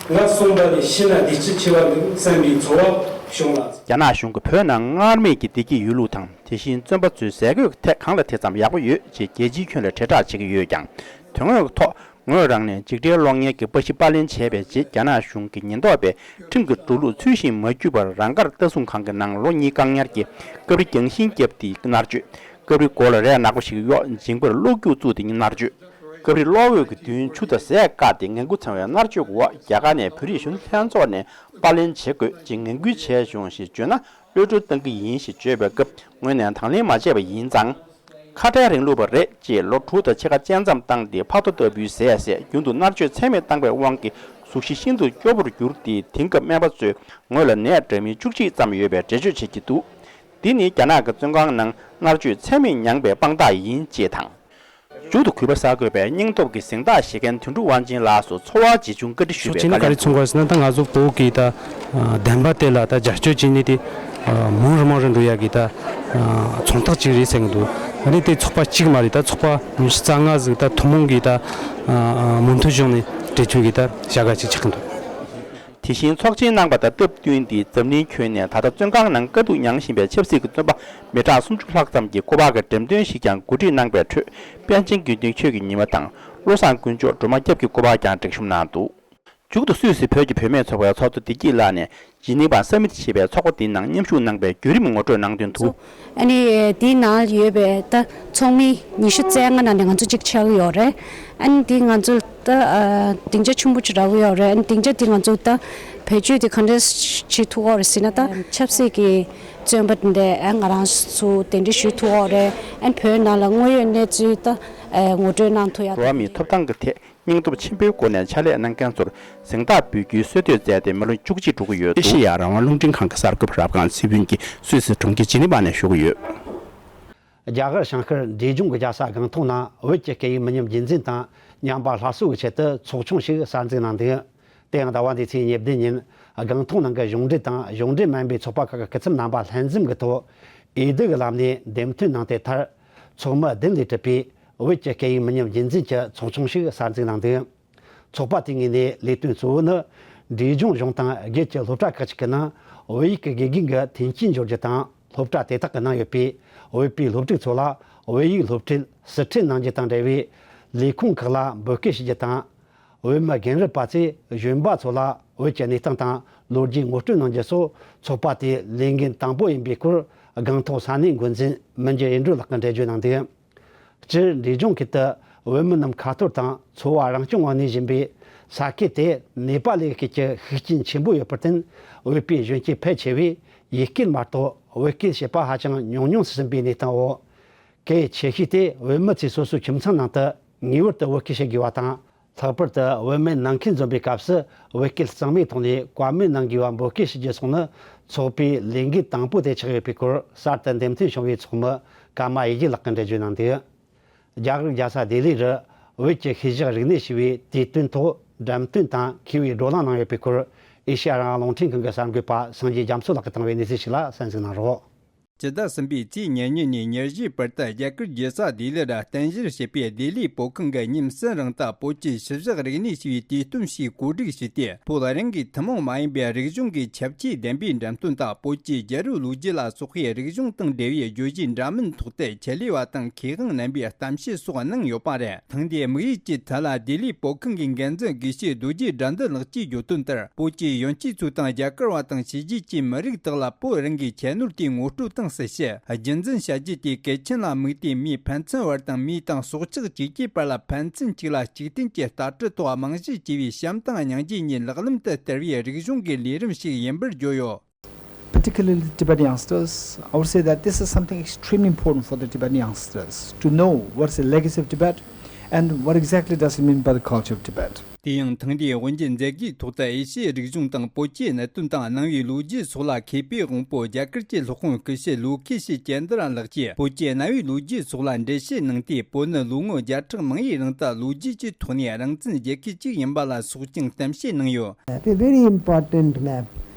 ང་གསོན་པ་ལས་ཤི་ན་བདེ་སྐྱིད་ཆེ་བ་འདུག་བསམ་པའི་ཚོར་བ་བྱུང་ལ། རྒྱ་ནག་གཞུང་གིས་བོད་ནང་སྔར་མེད་ཀྱི་བདེ་སྐྱིད་ཡོད་ལུགས་དང་། དེ་བཞིན་བཙོན་པ་ཚོའི་ཟས་གོས་ཀྱི་ཐད་གང་ལ་དེ་ཙམ་ཡག་པོ་ཡོད་ཅེས་རྒྱལ་སྤྱིའི་ཁྱོན་ལ་དྲིལ་བསྒྲགས་བྱེད་ཀྱི་ཡོད་ཀྱང་། དོན་དངོས་ཀྱི་ཐོག་ངོས་རང་ནས་འཇིགས་བྲལ་གློག་བརྙན་གྱི་པར་གཞི་པར་ལེན་བྱས་པའི་རྗེས། རྒྱ་ནག་གཞུང་གི་ཉེན་རྟོག་པས་ཁྲིམས་ཀྱི་འགྲོ་ལུགས་ཚུལ་བཞིན་མ་བརྒྱུད་པར་རང་དགར་ལྟ་སྲུང་ཁང་གི་ནང་ལོ་གཉིས་བཀག་ཉར་གྱིས། སྐབས་རེ་རྒྱང་ཤིང་བརྒྱབ་སྟེ་མནར་གཅོད། སྐབས་རེ་མགོ་ལ་རས་ནག་པོ་ཞིག་གཡོགས། མཇིང་པར་གློག་རྒྱུག་བཙུགས་ཏེ་མནར་གཅོད། སྐབས་རེ་གློག་འོད་ཀྱི་མདུན་ཆུ་དང་ཟས་བཀག་སྟེ་ངན་སྐུལ་ཚང་བའི་མནར་གཅོད་འོག་རྒྱ་གར་ནས་བོད་རིགས་གཞོན་ནུ་ལྷན་ཚོགས་ནས་པར་ལེན་བྱེད་དགོས་ཅེས་ངན་སྐུལ་བྱས་བྱུང་ཞེས་བརྗོད་ན། གློད་གྲོལ་གཏང་གི་ཡིན་ཞེས་བརྗོད་པའི་སྐབས། ངོས་ནས་དང་ལེན་མ་བྱས་པ་ཡིན་ཙང་། ཁ་བྲལ་རིང་ལུགས་པ་རེད་ཅེས་ལོ་དྲུག་དང་ཕྱེད་ཀ་བཅད་མཚམས་བཏང་སྟེ་ཕག་ཏོ་ལྟ་བུའི་ཟས་བཟས། རྒྱུན་དུ་མནར་གཅོད་ཚད་མེད་བཏང་པའི་དབང་གིས་གཟུགས་གཞི་ཤིན་ཏུ་སྐྱོ་པོར་གྱུར་ཏེ། དེང་སྐབས་སྨན་པ་ཚོས་ངོས་ལ་ནད་འདྲ་མིན་བཅུ་གཅིག་ཙམ་ཡོད་པའི་འགྲེལ་བརྗོད་བྱེད་ཀྱི་འདུག་འདི་ནི་རྒྱ་ནག་གི་བཙོན་ཁང་ནང་མནར་གཅོད་ཚད་མེད་མྱངས་པའི་དཔང་རྟགས་ཡིན་ཅེས་དང་། མཇུག་ཏུ་གུས་པ་གསར་འགོད་པས་སྙིང་སྟོབས་ཀྱི་གཟེངས་རྟགས་བཞེས་མཁན་དོན་གྲུབ་དབང་ཆེན་ལགས་སུ་འཚོ་བ་ཇི་བྱུང་བཀའ་འདྲི་ཞུས་པའི་བཀའ་ལན། ཕྱོགས་གཅིག་ནས་ག་རེ་མཚོན་གྱི་ཡོད་ཟེར་ན། ད་ང་ཚོ་བོད་ཀྱི་ད་བདེན་པ་དེ་ལ་ད་རྒྱབ་སྐྱོར་བྱེད་ནི་དེ་མང་རུ་མང་རུ་འགྲོ་ཡག་གི་ད་མཚོན་རྟགས་གཅིག་རེད་བསམ་གྱི་འདུག་ཨ་ནི་དེ་ཚོགས་པ་གཅིག་མ་རེད། ད་ཚོགས་པ་ཉི་ཤུ་རྩ་ལྔ་ཟིག་ད་ཐུན་མོང་གི་ད་མོས་མཐུན་ཕྱོགས་ནས་འབྲེལ་མཐུད་ཀྱི་ད་བྱ་དགའ་ཅིག་ཆགས་ཀྱི་འདུག་དེ་བཞིན་ཚོགས་ཆེན་གནང་བ་དང་སྟབས་བསྟུན་ཏེ། འཛམ་གླིང་ཁྱོན་ནས་ད་ལྟ་བཙོན་ཁང་ནང་དཀའ་སྡུག་མྱངས་བཞིན་པའི་ཆབ་སྲིད་ཀྱི་བཙོན་པ་མི་གྲངས་སུམ་ཅུ་ལྷག་ཙམ་གྱིས་སྐུ་པར་གྱི་འགྲེམས་སྟོན་ཞིག་ཀྱང་གོ་སྒྲིག་གནང་པའི་ཁྲོད། པཎ་ཆེན་དགེ་འདུན་ཆོས་ཀྱི་ཉི་མ་དང་། བློ་བཟང་དཀོན་མཆོག་སྒྲོལ་མ་སྐྱབས་ཀྱི་སྐུ་པར་ཀྱང་སྒྲིག་གཤོམ་གནང་འདུག་མཇུག་ཏུ་སུད་སི་བོད་ཀྱི་བུད་མེད་ཚོགས་པའི་ཚོགས་གཙོ་བདེ་སྐྱིད་ལགས་ནས་ཇི་ནི་ཝར་སམ་མིཊ་ཞེས་པའི་ཚོགས་པ་འདིའི་ནང་མཉམ་ཞུགས་གནང་པའི་བརྒྱུད་རིམ་ངོ་སྤྲོད་གནང་དོན་དུ། ཨ་ནི་དེའི་ནང་ཡོད་པའི་ད་ཚོགས་མི་ཉི་ཤུ་རྩ་ལྔ་ནང་ནས་ང་ཚོ་གཅིག་ཆགས་ཀྱི་ཡོད་རེད། ཨ་ནི་དེ་ང་ཚོ་ད་ཨ་སྡིངས་ཆ་ཆེན་པོ་ཅིག་རག་གི་ཡོད་རེད། ཨ་ནི་སྡིངས་ཆ་དེ་ང་ཚོ་ད་བེད་སྤྱོད་དེ་ག་འདྲས་བྱེད་ཐུབ་ཀྱི་ཡོད་རེད་ཟེར་ན། ད་ཆབ་སྲིད་ཀྱི་བཙོན་པ་དེ་འདྲས་ཨ་ང་རང་ཚོ་གདན་འདྲེན་ཞུ་ཐུབ་ཀྱི་ཡོད་རེད། ཨ་ནི་བོད་ནང་ལ་དངོས་ཡོད་གནས་ཚུལ་ད་ཨ་ངོ་སྤྲོད་གནང་ཐུབ་ཡག་འགྲོ་བ་མིའི་ཐོབ་ཐང་གི་ཐད་སྙིང་སྟོབས་ཆེན་པོའི་སྒོ་ནས་ཕྱག་ལས་གནང་མཁན་ཚོར་གཟེངས་རྟགས་འབུལ་རྒྱུའི་སྲོལ་གཏོད་མཛད་དེ་མི་ལོ་བཅུ་གཅིག་འགྲོ་གི་ཡོད་འདུག་ཨེ་ཤེ་ཡ་རང་དབང་རླུང་འཕྲིན་ཁང་གི་གསར་འགོད་པ་རབ་སྒང་ཚེ་ཕུན་གྱིས་སུད་སི་གྲོང་ཁྱེར་ཇི་ནི་ཝ་ནས་ཞུ་གི་ཡོད། རྒྱ་གར་བྱང་ཤར་འབྲས་ལྗོངས་ཀྱི་རྒྱལ་ས་སྒང་ཐོག་ནང་བོད་ཀྱི་སྐད་ཡིག་མི་ཉམས་རྒྱུན་འཛིན་དང་ཉམས་པ་སླར་གསོ་གི་ཆེད་དུ་ཚོགས་ཆུང་ཞིག་གསར་འཛུགས་གནང་འདུག་དེ་ཡང་ཟླ་བ་འདིའི་ཚེས་ཉེར་བདུན་ཉིན་སྒང་ཐོག་ནང་གི་གཞུང་འབྲེལ་དང་གཞུང་འབྲེལ་མ་ཡིན་པའི་ཚོགས་པ་ཁག་གི་སྐུ་ཚབ་རྣམ་པ་ལྷན་འཛོམས་ཀྱི་ཐོག་འོས་བསྡུ་གི་ལམ་ནས་འདེམས་ཐོན་གནང་སྟེ། མཐར་ཚོགས་མི་བདུན་ལས་གྲུབ་པའི་བོད་ཀྱི་སྐད་ཡིག་མི་ཉམས་རྒྱུན་འཛིན་གྱི་ཚོགས་ཆུང་ཞིག་གསར་འཛུགས་གནང་འདུག་ཚོགས་པ་དེའི་ངོས་ནས་ལས་དོན་གཙོ་བོ་ནི་ འབྲས་ལྗོངས་གཞུང་དང་སྒེར་གྱི་སློབ་གྲྭ་ཁག་ཅིག་གི་ནང་བོད་ཡིག་གི་དགེ་རྒན་གྱི་ཐོན་སྐྱེད་འབྱོར་རྒྱུ་དང་། སློབ་གྲྭ་དེ་དག་གི་ནང་ཡོད་པའི་བོད་པའི་སློབ་ཕྲུག་ཚོ་ལ་བོད་ཡིག་སློབ་ཁྲིད་ཟུར་ཁྲིད་གནང་རྒྱུ་དང་འབྲེལ་བའི་ལས་ཁུངས་ཁག་ལ་འབོད་སྐུལ་ཞུ་རྒྱུ་དང་། བོད་མི་རྒན་རབས་པ་ཚོས་གཞོན་པ་ཚོ་ལ་བོད་ཀྱི་གནས་སྟངས་དང་ལོ་རྒྱུས་ངོ་སྤྲོད་གནང་རྒྱུ་སོགས་ཚོགས་པ་དེའི་ལས་འགན་དང་པོ་ཡིན་པའི་སྐོར། སྒང་ཐོག་ས་གནས་འགོ་འཛིན་མི་འགྱུར་ཡེ་འགྲོ་ལགས་ཀྱིས་འགྲེལ་བརྗོད་གནང་འདུག་སྤྱིར་འབྲས་ལྗོངས་ཁུལ་དུ་བོད་མི་རྣམས་ཁ་ཐོར་དང་འཚོ་བ་རང་སྐྱོང་ངང་གནས་བཞིན་པའི་ས་ཁུལ་དེ་ནེ་པ་ལའི་སྐད་ཀྱི་ཤུགས་རྐྱེན་ཆེན་པོ་ཡོད་པར་བརྟེན། བོད་པའི་གཞོན་སྐྱེས་ཕལ་ཆེ་བས་ཡུལ་སྐད་མ་གཏོགས་བོད་སྐད་བཤད་པ་ཧ་ཅང་ཉུང་ཉུང་ཟིན་པའི་གནས་སྟངས་འོག་གལ་ཆེ་ཤོས་དེ་བོད་མི་ཚོས་སོ་སོའི་ཁྱིམ་ཚང་ནང་དུ་ངེས་པར་དུ་བོད་སྐད་བཤད་དགོས་པ་དང་། ལྷག་པར་དུ་བུད་མེད་ནང་ཁུལ་འཛོམས་པའི་སྐབས་སུ་བོད་སྐད་གཙང་མའི་ཐོག་ནས་བཀའ་མོལ་གནང་དགོས་པ་འབོད་སྐུལ་ཞུ་རྒྱུ་སོགས་ནི་ཚོགས་པའི་ལས་འགན་དང་པོ་དེ་ཆགས་ཡོད་པའི་སྐོར། གསར་དུ་འདེམས་ཐོན་བྱུང་བའི་ཚོགས་མི་ཀརྨ་ཡེ་རྒྱལ་ལགས་ཀྱིས་འགྲེལ་བརྗོད་གནང་འདུག་རྒྱ་གར་རྒྱལ་ས་ལྡི་ལི་རུ་བོད་ཀྱི་ཤེས་བཞག་རིག་གནས་ཞེས་པའི་དུས་སྟོན་ཐོག་འགྲེམས་སྟོན་དང་མཁས་པའི་བགྲོ་གླེང་གནང་ཡོད་པའི་སྐོར། ཨེ་ཤེ་ཡ་རང་དབང་རླུང་འཕྲིན་ཁང་གི་གསར་འགོད་པ་སངས་རྒྱས་རྒྱ་མཚོ་ལགས་ཀྱིས་བཏང་བའི་གནས་ཚུལ་ཞིག་ལ་གསན་གཟིགས་གནང་རོགས། སྤྱི་ཟླ་གསུམ་པའི་ཚེས་ཉེར་གཉིས་ནས་ཉེར་བཞིའི་བར་དུ་རྒྱ་གར་རྒྱལ་ས་ལྡི་ལི་རུ་རྟེན་གཞི་བྱས་པའི་ལྡི་ལིའི་བོད་ཁང་གི་ཉིན་གསུམ་རིང་དུ་བོད་ཀྱི་ཤེས་བཞག་རིག་གནས་ཞེས་པའི་དུས་སྟོན་ཞིག་གོ་སྒྲིག་ཞུས་ཏེ། བོད་རང་གི་ཐུན་མོང་མ་ཡིན་པའི་རིག་གཞུང་གི་ཁྱབ་ཆེས་ལྡན་པའི་འགྲེམས་སྟོན་དང་། བོད་ཀྱི་རྒྱལ་རབས་ལོ་རྒྱུས་ལ་སོགས་པའི་རིག་གཞུང་དང་འབྲེལ་བའི་བརྗོད་གཞི་འདྲ་མིན་ཐོག་ཏུ་ཆེད་ལས་པ་དང་མཁས་དབང་རྣམ་པས་གཏམ་བཤད་སོགས་གནང་ཡོད་པ་རེད། ཐེངས་འདིའི་དམིགས་ཡུལ་གྱི་ཐད་ལ་ལྡི་ལིའི་བོད་ཁང་གི་འགན་འཛིན་དགེ་བཤེས་རྡོ་རྗེ་དགྲ་འདུལ་ལགས་ཀྱིས་བརྗོད་དོན་ལྟར། བོད་ཀྱི་གཞོན་སྐྱེས་ཚོ་དང་རྒྱ་གར་བ་དང་ཕྱི་རྒྱལ་གྱི་མི་རིགས་དག་ལ་བོད་རང་གི་ཁྱད་ནོར་དེ་ངོ་སྤྲོད་དང་སྲི་ཞུ། རྒྱུན་འཛིན་བྱ་རྒྱུ་དེ་གལ་ཆེན་ལ་དམིགས་ཏེ། མིའི་ཕན་ཚུན་བར་དང་མིའི་དང་སྲོག་ཆགས་ཅིག་གི་བར་ལ་ཕན་ཚུན་གཅིག་ལ་གཅིག་བརྟེན་གྱི་ལྟ་གྲུབ་ཐོག་རྨང་གཞི་བྱས་པའི་བྱམས་དང་སྙིང་རྗེ་གཉིས་ལག་ལེན་དུ་བསྟར་བའི་རིག་གཞུང་གི་ལས་རིམ་ཞིག་ཡིན་པར་བརྗོད་ཡོད། Particularly Tibetan youngsters, I would say that this is something extremely important for the Tibetan youngsters to know what's the legacy of Tibet and what exactly does it mean by the culture of Tibet. དེ་ཡང་ཐེངས་འདིའི་དབུ་འབྱེད་མཛད་སྒོའི་ཐོག་ཏུ་ཨེ་ཤི་ཡའི་རིག་གཞུང་དང་བོད་ཀྱི་གནད་དོན་དང་གནའ་བོའི་ལོ་རྒྱུས་སོགས་ལ་མཁས་པའི་དབང་པོ་རྒྱ་གར་གྱི་སློབ་དཔོན་སྐུ་ཞབས་ལོ་ཁེ་ཤི་ཅན་དྲ་ལགས་ཀྱིས་བོད་ཀྱི་གནའ་བོའི་ལོ་རྒྱུས་སོགས་ལ་འགྲེལ་བཤད་གནང་སྟེ། བོད་ནི་ལོ་ངོ་བརྒྱ་ཕྲག་མང་བོའི་རིང་དུ་ལོ་རྒྱུས་ཀྱི་ཐོག་ནས་རང་བཙན་རྒྱལ་ཁབ་ཅིག་ཡིན་པ་ལ་སོགས་ཀྱང་གཏམ་བཤད་གནང་ཡོད། A very important map.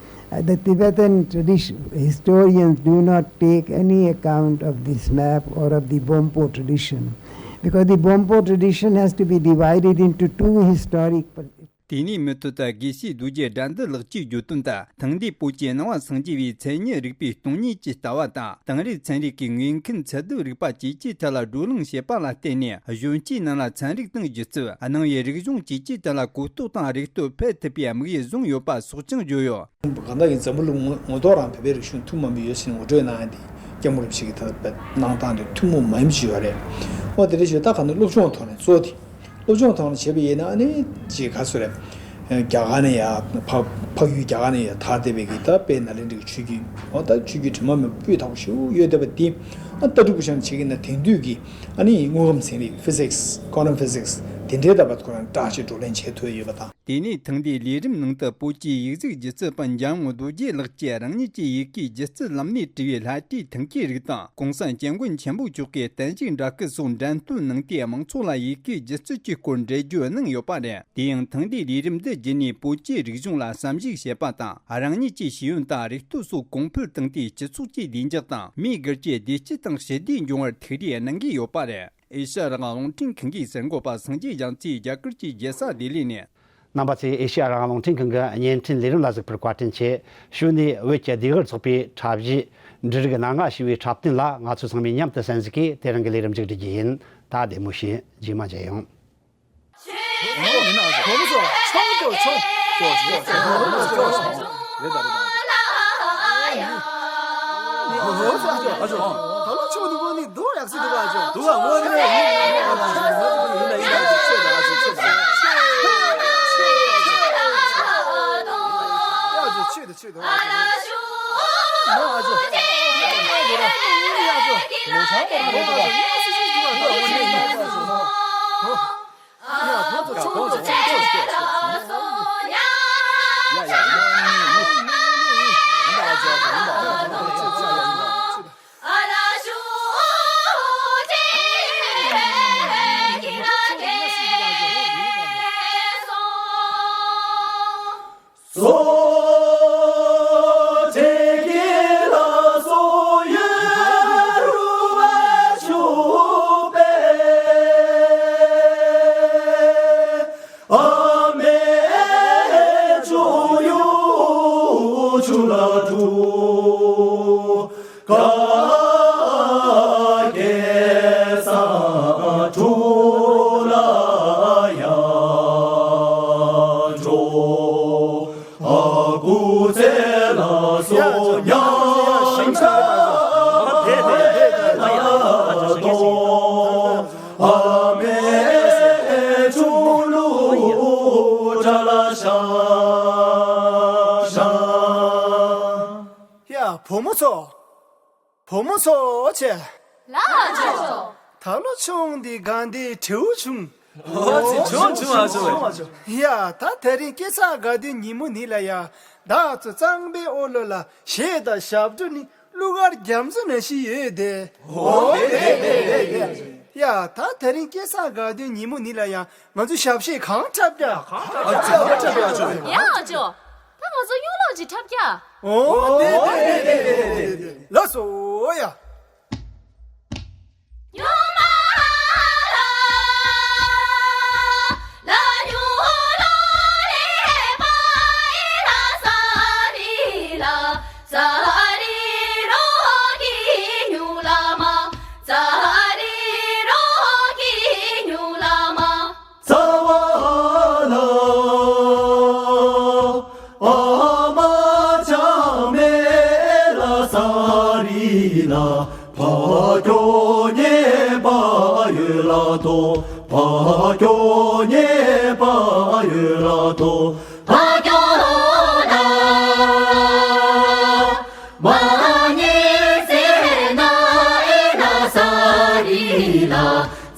Uh, the Tibetan tradition historians do not take any account of this map or of the Bonpo tradition, because the Bonpo tradition has to be divided into two historic. དེ་ནས་མུ་མཐུད་དུ་དགེ་བཤེས་རྡོ་རྗེ་དགྲ་འདུལ་ལགས་ཀྱིས་བརྗོད་དོན་ལྟར། ཐེངས་འདིའི་བོད་ཀྱི་སྣང་བ་སངས་རྒྱས་པའི་མཚན་ཉིད་རིག་པའི་སྟོང་ཉིད་ཀྱི་ལྟ་བ་དང་། དེང་རབས་ཚན་རིག་གི་དངོས་མཁོའི་ཚད་ལྡན་རིག་པ་བཅས་ཀྱི་ཐད་ལ་བགྲོ་གླེང་བྱས་པ་ལ་བརྟེན་ནས། གཞོན་སྐྱེས་རྣམས་ལ་ཚན་རིག་དང་སྒྱུ་རྩལ། སྣང་བའི་རིག་གཞུང་བཅས་ཀྱི་ཐད་ལ་གོ་རྟོགས་དང་རིག་སྟོབས་འཕེལ་ཐུབ་པའི་དམིགས་ཡུལ་བཟུང་ཡོད་པ་སོགས་ཀྱང་བརྗོད་ཡོད། གང་ལྟར་ཡིན་འཛམ་བུ་གླིང་ངོ་ངོ་ཐོག་རང་བོད་པའི་རིག་གཞུང་ཐུན་མོང་མ་ཡིན་ཟེར་ངོ་སྤྲོད་གནང་ཡ་དེ་སྐྱབས་མགོན་རིན་པོ་ཆེ་གིས་ད་ལྟ་གནང་སྟངས་དེ་ཐུན་མོང་མ་ཡིན་པ་ཞིག་ཡོད་རེད། འོ་དེ་འདྲ་ཞིག་ད་ག་ནས་སློབ་སྦྱོང་ཐོག་ནས་གཙོ་བོ་དེ། སློབ་སྦྱོང་ཐོག་ནས་བྱས་པ་ཡིན་ན་ཨ་ནི་ཅིག་ག་ཚོད་རེད། རྒྱ་གར་ནས་ཡར་འཕགས་འཕགས་ཡུལ་རྒྱ་གར་ནས་ཡར་དར་བསྡད་པའི་གི་ད་དཔལ་ནཱ་ལེནྡྲའི་ཆོས་བརྒྱུད། འོ་ད་ཆོས་བརྒྱུད་དྲི་མ་མེད་པ་སྤུས་དག་པོ་ཞིག་ཡོད་བསྡད་པ་དེ། ཨ་ལྟ་གྲུབ་པོ་བྱས་ནས་བྱེད་ཀྱི་ན་དེང་དུས་ཀྱི་ཨ་ནི་དངོས་ཁམས་ཚན་རིག physics, quantum physics དེ་འདྲའི་ད་བར་ཁོ་རང་འདྲ་ཞིག་བགྲོ་གླེང་བྱེད་ཐུབ་ཡོད་པ་དང་། དེ་ནས་ཐེངས་འདིའི་ལས་རིམ་ནང་དུ་བོད་ཀྱི་ཡིག་གཟུགས་སྒྱུ་རྩལ་པ་འཇམ་དབྱངས་རྡོ་རྗེ་ལགས་ཀྱིས་རང་ཉིད་ཀྱི་ཡི་གེའི་སྒྱུ་རྩལ་ལམ་ནས་བྲིས་པའི་ལྷ་བྲིས་ཐང་གའི་རིགས་དང་། ༸གོང་ས་༸སྐྱབས་མགོན་ཆེན་པོ་མཆོག་གི་བརྟན་བཞུགས་འདྲ་སྐུ་སོགས་འགྲེམས་སྟོན་གནང་སྟེ། མང་ཚོགས་ལ་ཡི་གེའི་སྒྱུ་རྩལ་གྱི་སྐོར་འགྲེལ་བརྗོད་གནང་ཡོད་པ་རེད། དེ་ཡང་ཐེངས་འདིའི་ལས་རིམ་འདི་བརྒྱུད་ནས་བོད་ཀྱི་རིག་གཞུང་ལ་བསམ་གཞིགས་བྱེད་པ་དང་། རང་ཉིད་ཀྱི་ཤེས་ཡོན་དང་རིག་སྟོབས་སོགས་གོང་འཕེལ་བཏང་སྟེ། སྤྱི་ཚོགས་ཀྱི་བདེ་འཇགས་དང་མིའི་སྒེར་གྱི་བདེ་སྐྱིད་དང་ཞི་བདེ་འབྱུང་བར་ཐུགས་རེ་གནང་གི་ཡོད་པ་རེད། ཨེ་ཤ་ཡ་རང་དབང་རླུང་འཕྲིན་ཁང་གི་གསར་འགོད་པ་སངས་རྒྱས་རྒྱ་མཚོས་རྒྱ་གར་གྱི་རྒྱལ་ས་ལྡི་ལི་ནས། རྣམ་པ་ཚོས་ཨེ་ཤ་ཡ་རང་དབང་རླུང་འཕྲིན་ཁང་གི་བརྙན་འཕྲིན་ལས་རིམ་ལ་གཟིགས་པར་བཀའ་དྲིན་ཆེ། གཞུག་ནས་བོད་ཀྱི་ལྡེ་གུར་ཚོགས་པའི་འཁྲབ་གཞས་འབྲུ་རིགས་སྣ་ལྔ་ཞེས་པའི་འཁྲབ་སྟོན་ལ་ང་ཚོ་ཚང་མས་མཉམ་དུ་གསན་གཟིགས་ཀྱིས་དེ་རིང་གི་ལས་རིམ་མཇུག་སྒྲིལ་རྒྱུ་ཡིན། ད་བདེ་མོ་བྱོས། རྗེས་མ་མཇལ་ཡོང་། ག་གེ་སར་ཁྲོ་ལ་ཡ་ཁྲོ། ཨ་ཁུ་ཚེ་ལ་སོ་ཉ་ཆ་ལ་དོ། ཨ་མའི་ཆུ་ལུ་ཁྲ་ལ་ཤ་ཤ། ཡ་བུ་མོ་ཚོ། བུ་མོ་ཚོ་ཆེ། ལགས་སོ། ད་ལོ་ཆུང་འདི་གང་འདི་བྲེའུ་བྱུང་། ཨོ་ཙི་བྱུང་བྱུང་ཨ་ཚོ། ཡ་ད་དེ་རིང་སྐྱེ་ཚ་དགའ་སྟོན་ཉིན་མོ་ནི་ལ་ཡ། བདག་ཚོ་གཙང་པའི་འོག་ལོ་ལ་གཞས་དང་ཞབས་བྲོ་ནི་གླུ་གར་རྒྱ་མཚོ་ནང་བཞིན་ཡོད་དེ། ཨོ་རེད་རེད་རེད་རེད། ཡ་ད་དེ་རིང་སྐྱེ་ཚ་དགའ་སྟོན་ཉིན་མོ་ནི་ལ་ཡ། ང་ཚོ་ཞབས་གཞས་གང་འཁྲབ་རྒྱ། ཨ་ཅོ་ཨ་ཅོ་ཨ་ཅོ། ཡ་ཨ་ཅོ། ད་ང་ཚོ་གཡུ་ལོ་ཅིག་འཁྲབ་རྒྱ། ཨོ་དེ་དེ་དེ་དེ་དེ་དེ་ལགས་སོ་ཡ། རྩ་བ་ལ་ཨ་མ་ཆགས་མེད་ལ་ས་རི་ལ་ཕ་ཁྱོ་ཉེ་པ་ཡོད་ལ་དོ། ཕ་ཁྱོ་ཉེ་པ་ཡོད་ལ་དོ། ཕ་ཁྱོ་ན་མ་ཉེ་ཟེར་ན་ཨེ་ན་ས་རི་ལ།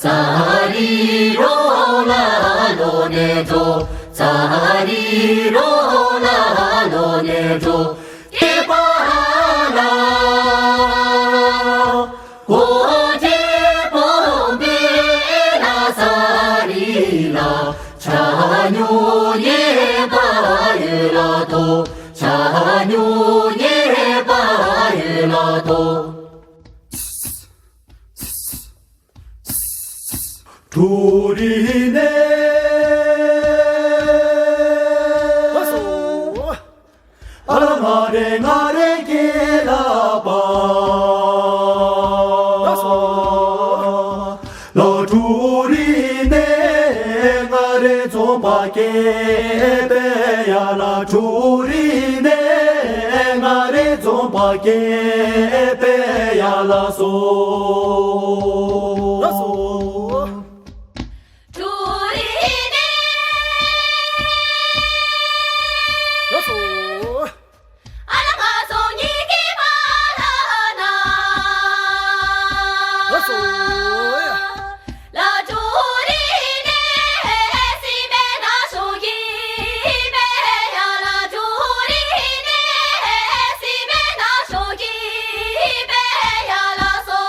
ཙ་རི་རོ་ལ་ལོ་ནེ་ཏྲོ། ཙ་རི་རོ་ལ་ལོ་ནེ་ཏྲོ། ཀེ་པ་ལ་ཀོ་ཅེ་པོ་བེ་ལ་ས་རི་ལ། ཆ་ཉུ་ཉེ་པ་ཡོད་ལ་ཏོ། ཆ་ཉུ་ཉེ་པ་ཡོད་ལ་ཏོ། ཁྲུ་རི་ནེ། ཨ་ལ་ང་རེ་ང་རེ་ཀེ་ལ་པ། ལ་ཁྲུ་རི་ནེ་ང་རེ་ཚོང་པ་ཀེ་པེ་ཡ། ལ་ཁྲུ་རི་ནེ་ང་རེ་ཚོང་པ་ཀེ་པེ་ཡ་ལ་སོ། ལགས་སོ། ཁྲུ་རི་ནེ། ལགས་སོ། ཨ་ལ་ང་ཚོ་གཉིས་ཀྱི་བར་ལ་ན། ལགས་སོ། ལ་ཁྲུ་རི་ནེ་སི་མེ་ན་ཤོ་གི་པེ་ཡ། ལ་ཁྲུ་རི་ནེ་སི་མེ་ན་ཤོ་གི་པེ་ཡ་ལ་སོ།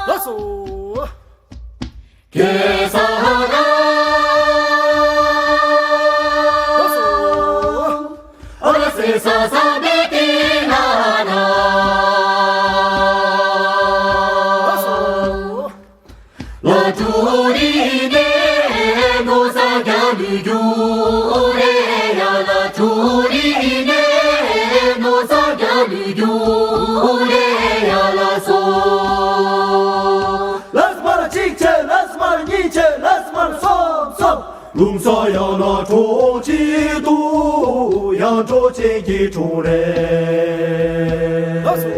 ལགས་སོ། ཀེ་ས་ན། ཨ་ལ་སེ་ས་ས་བེ་ཏེ་ན་ན། ལ་ཁྲུ་རི་ནེ་ནོ་ས་རྒྱ་ལུ་རྒྱུ་རེ་ཡ། ལ་ཁྲུ་རི་ནེ་ནོ་ས་རྒྱ་ལུ་རྒྱུ་རེ་ཡ་ལ་སོ། ལགས་སོ། མ་ལ་གཅིག་བྱས། ལགས་སོ། མ་ལ་གཉིས་བྱས། ལགས་སོ། མ་ལ་གསུམ་གསུམ། ལུང་ས་ཡ་ལ་གྲོགས་གཅིག་ཏུ་ཡང་གྲོགས་ཅན་གྱི་གྲོང་རེད། ལགས་སོ།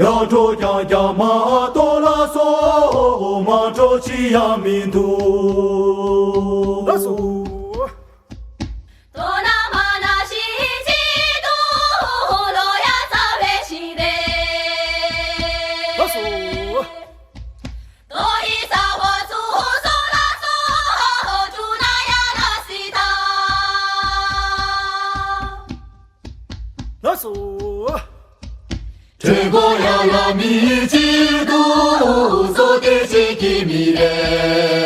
ཡང་གྲོགས་རྐྱང་རྐྱང་མ་གཏོགས་ལ་སོ་མ་གྲོགས་གཅིག་ཡང་མི་འདུག་ལགས་སོ། དོ་ན་མ་ན་ཤི་ཅི་དུ་ལོ་ཡ་ཙ་བེ་ཤི་རེ། ལགས་སོ། དོ་ཡི་ས་བོ་ཙུ་སོ་ལ་སོ་ཅུ་ན་ཡ་ལ་སི་ད། ལགས་སོ། ཁྲེ་གོ་ཡ་ལ་མི་ཅི་དུ་སོ་ཏེ་ཅི་གི་མི་རེ།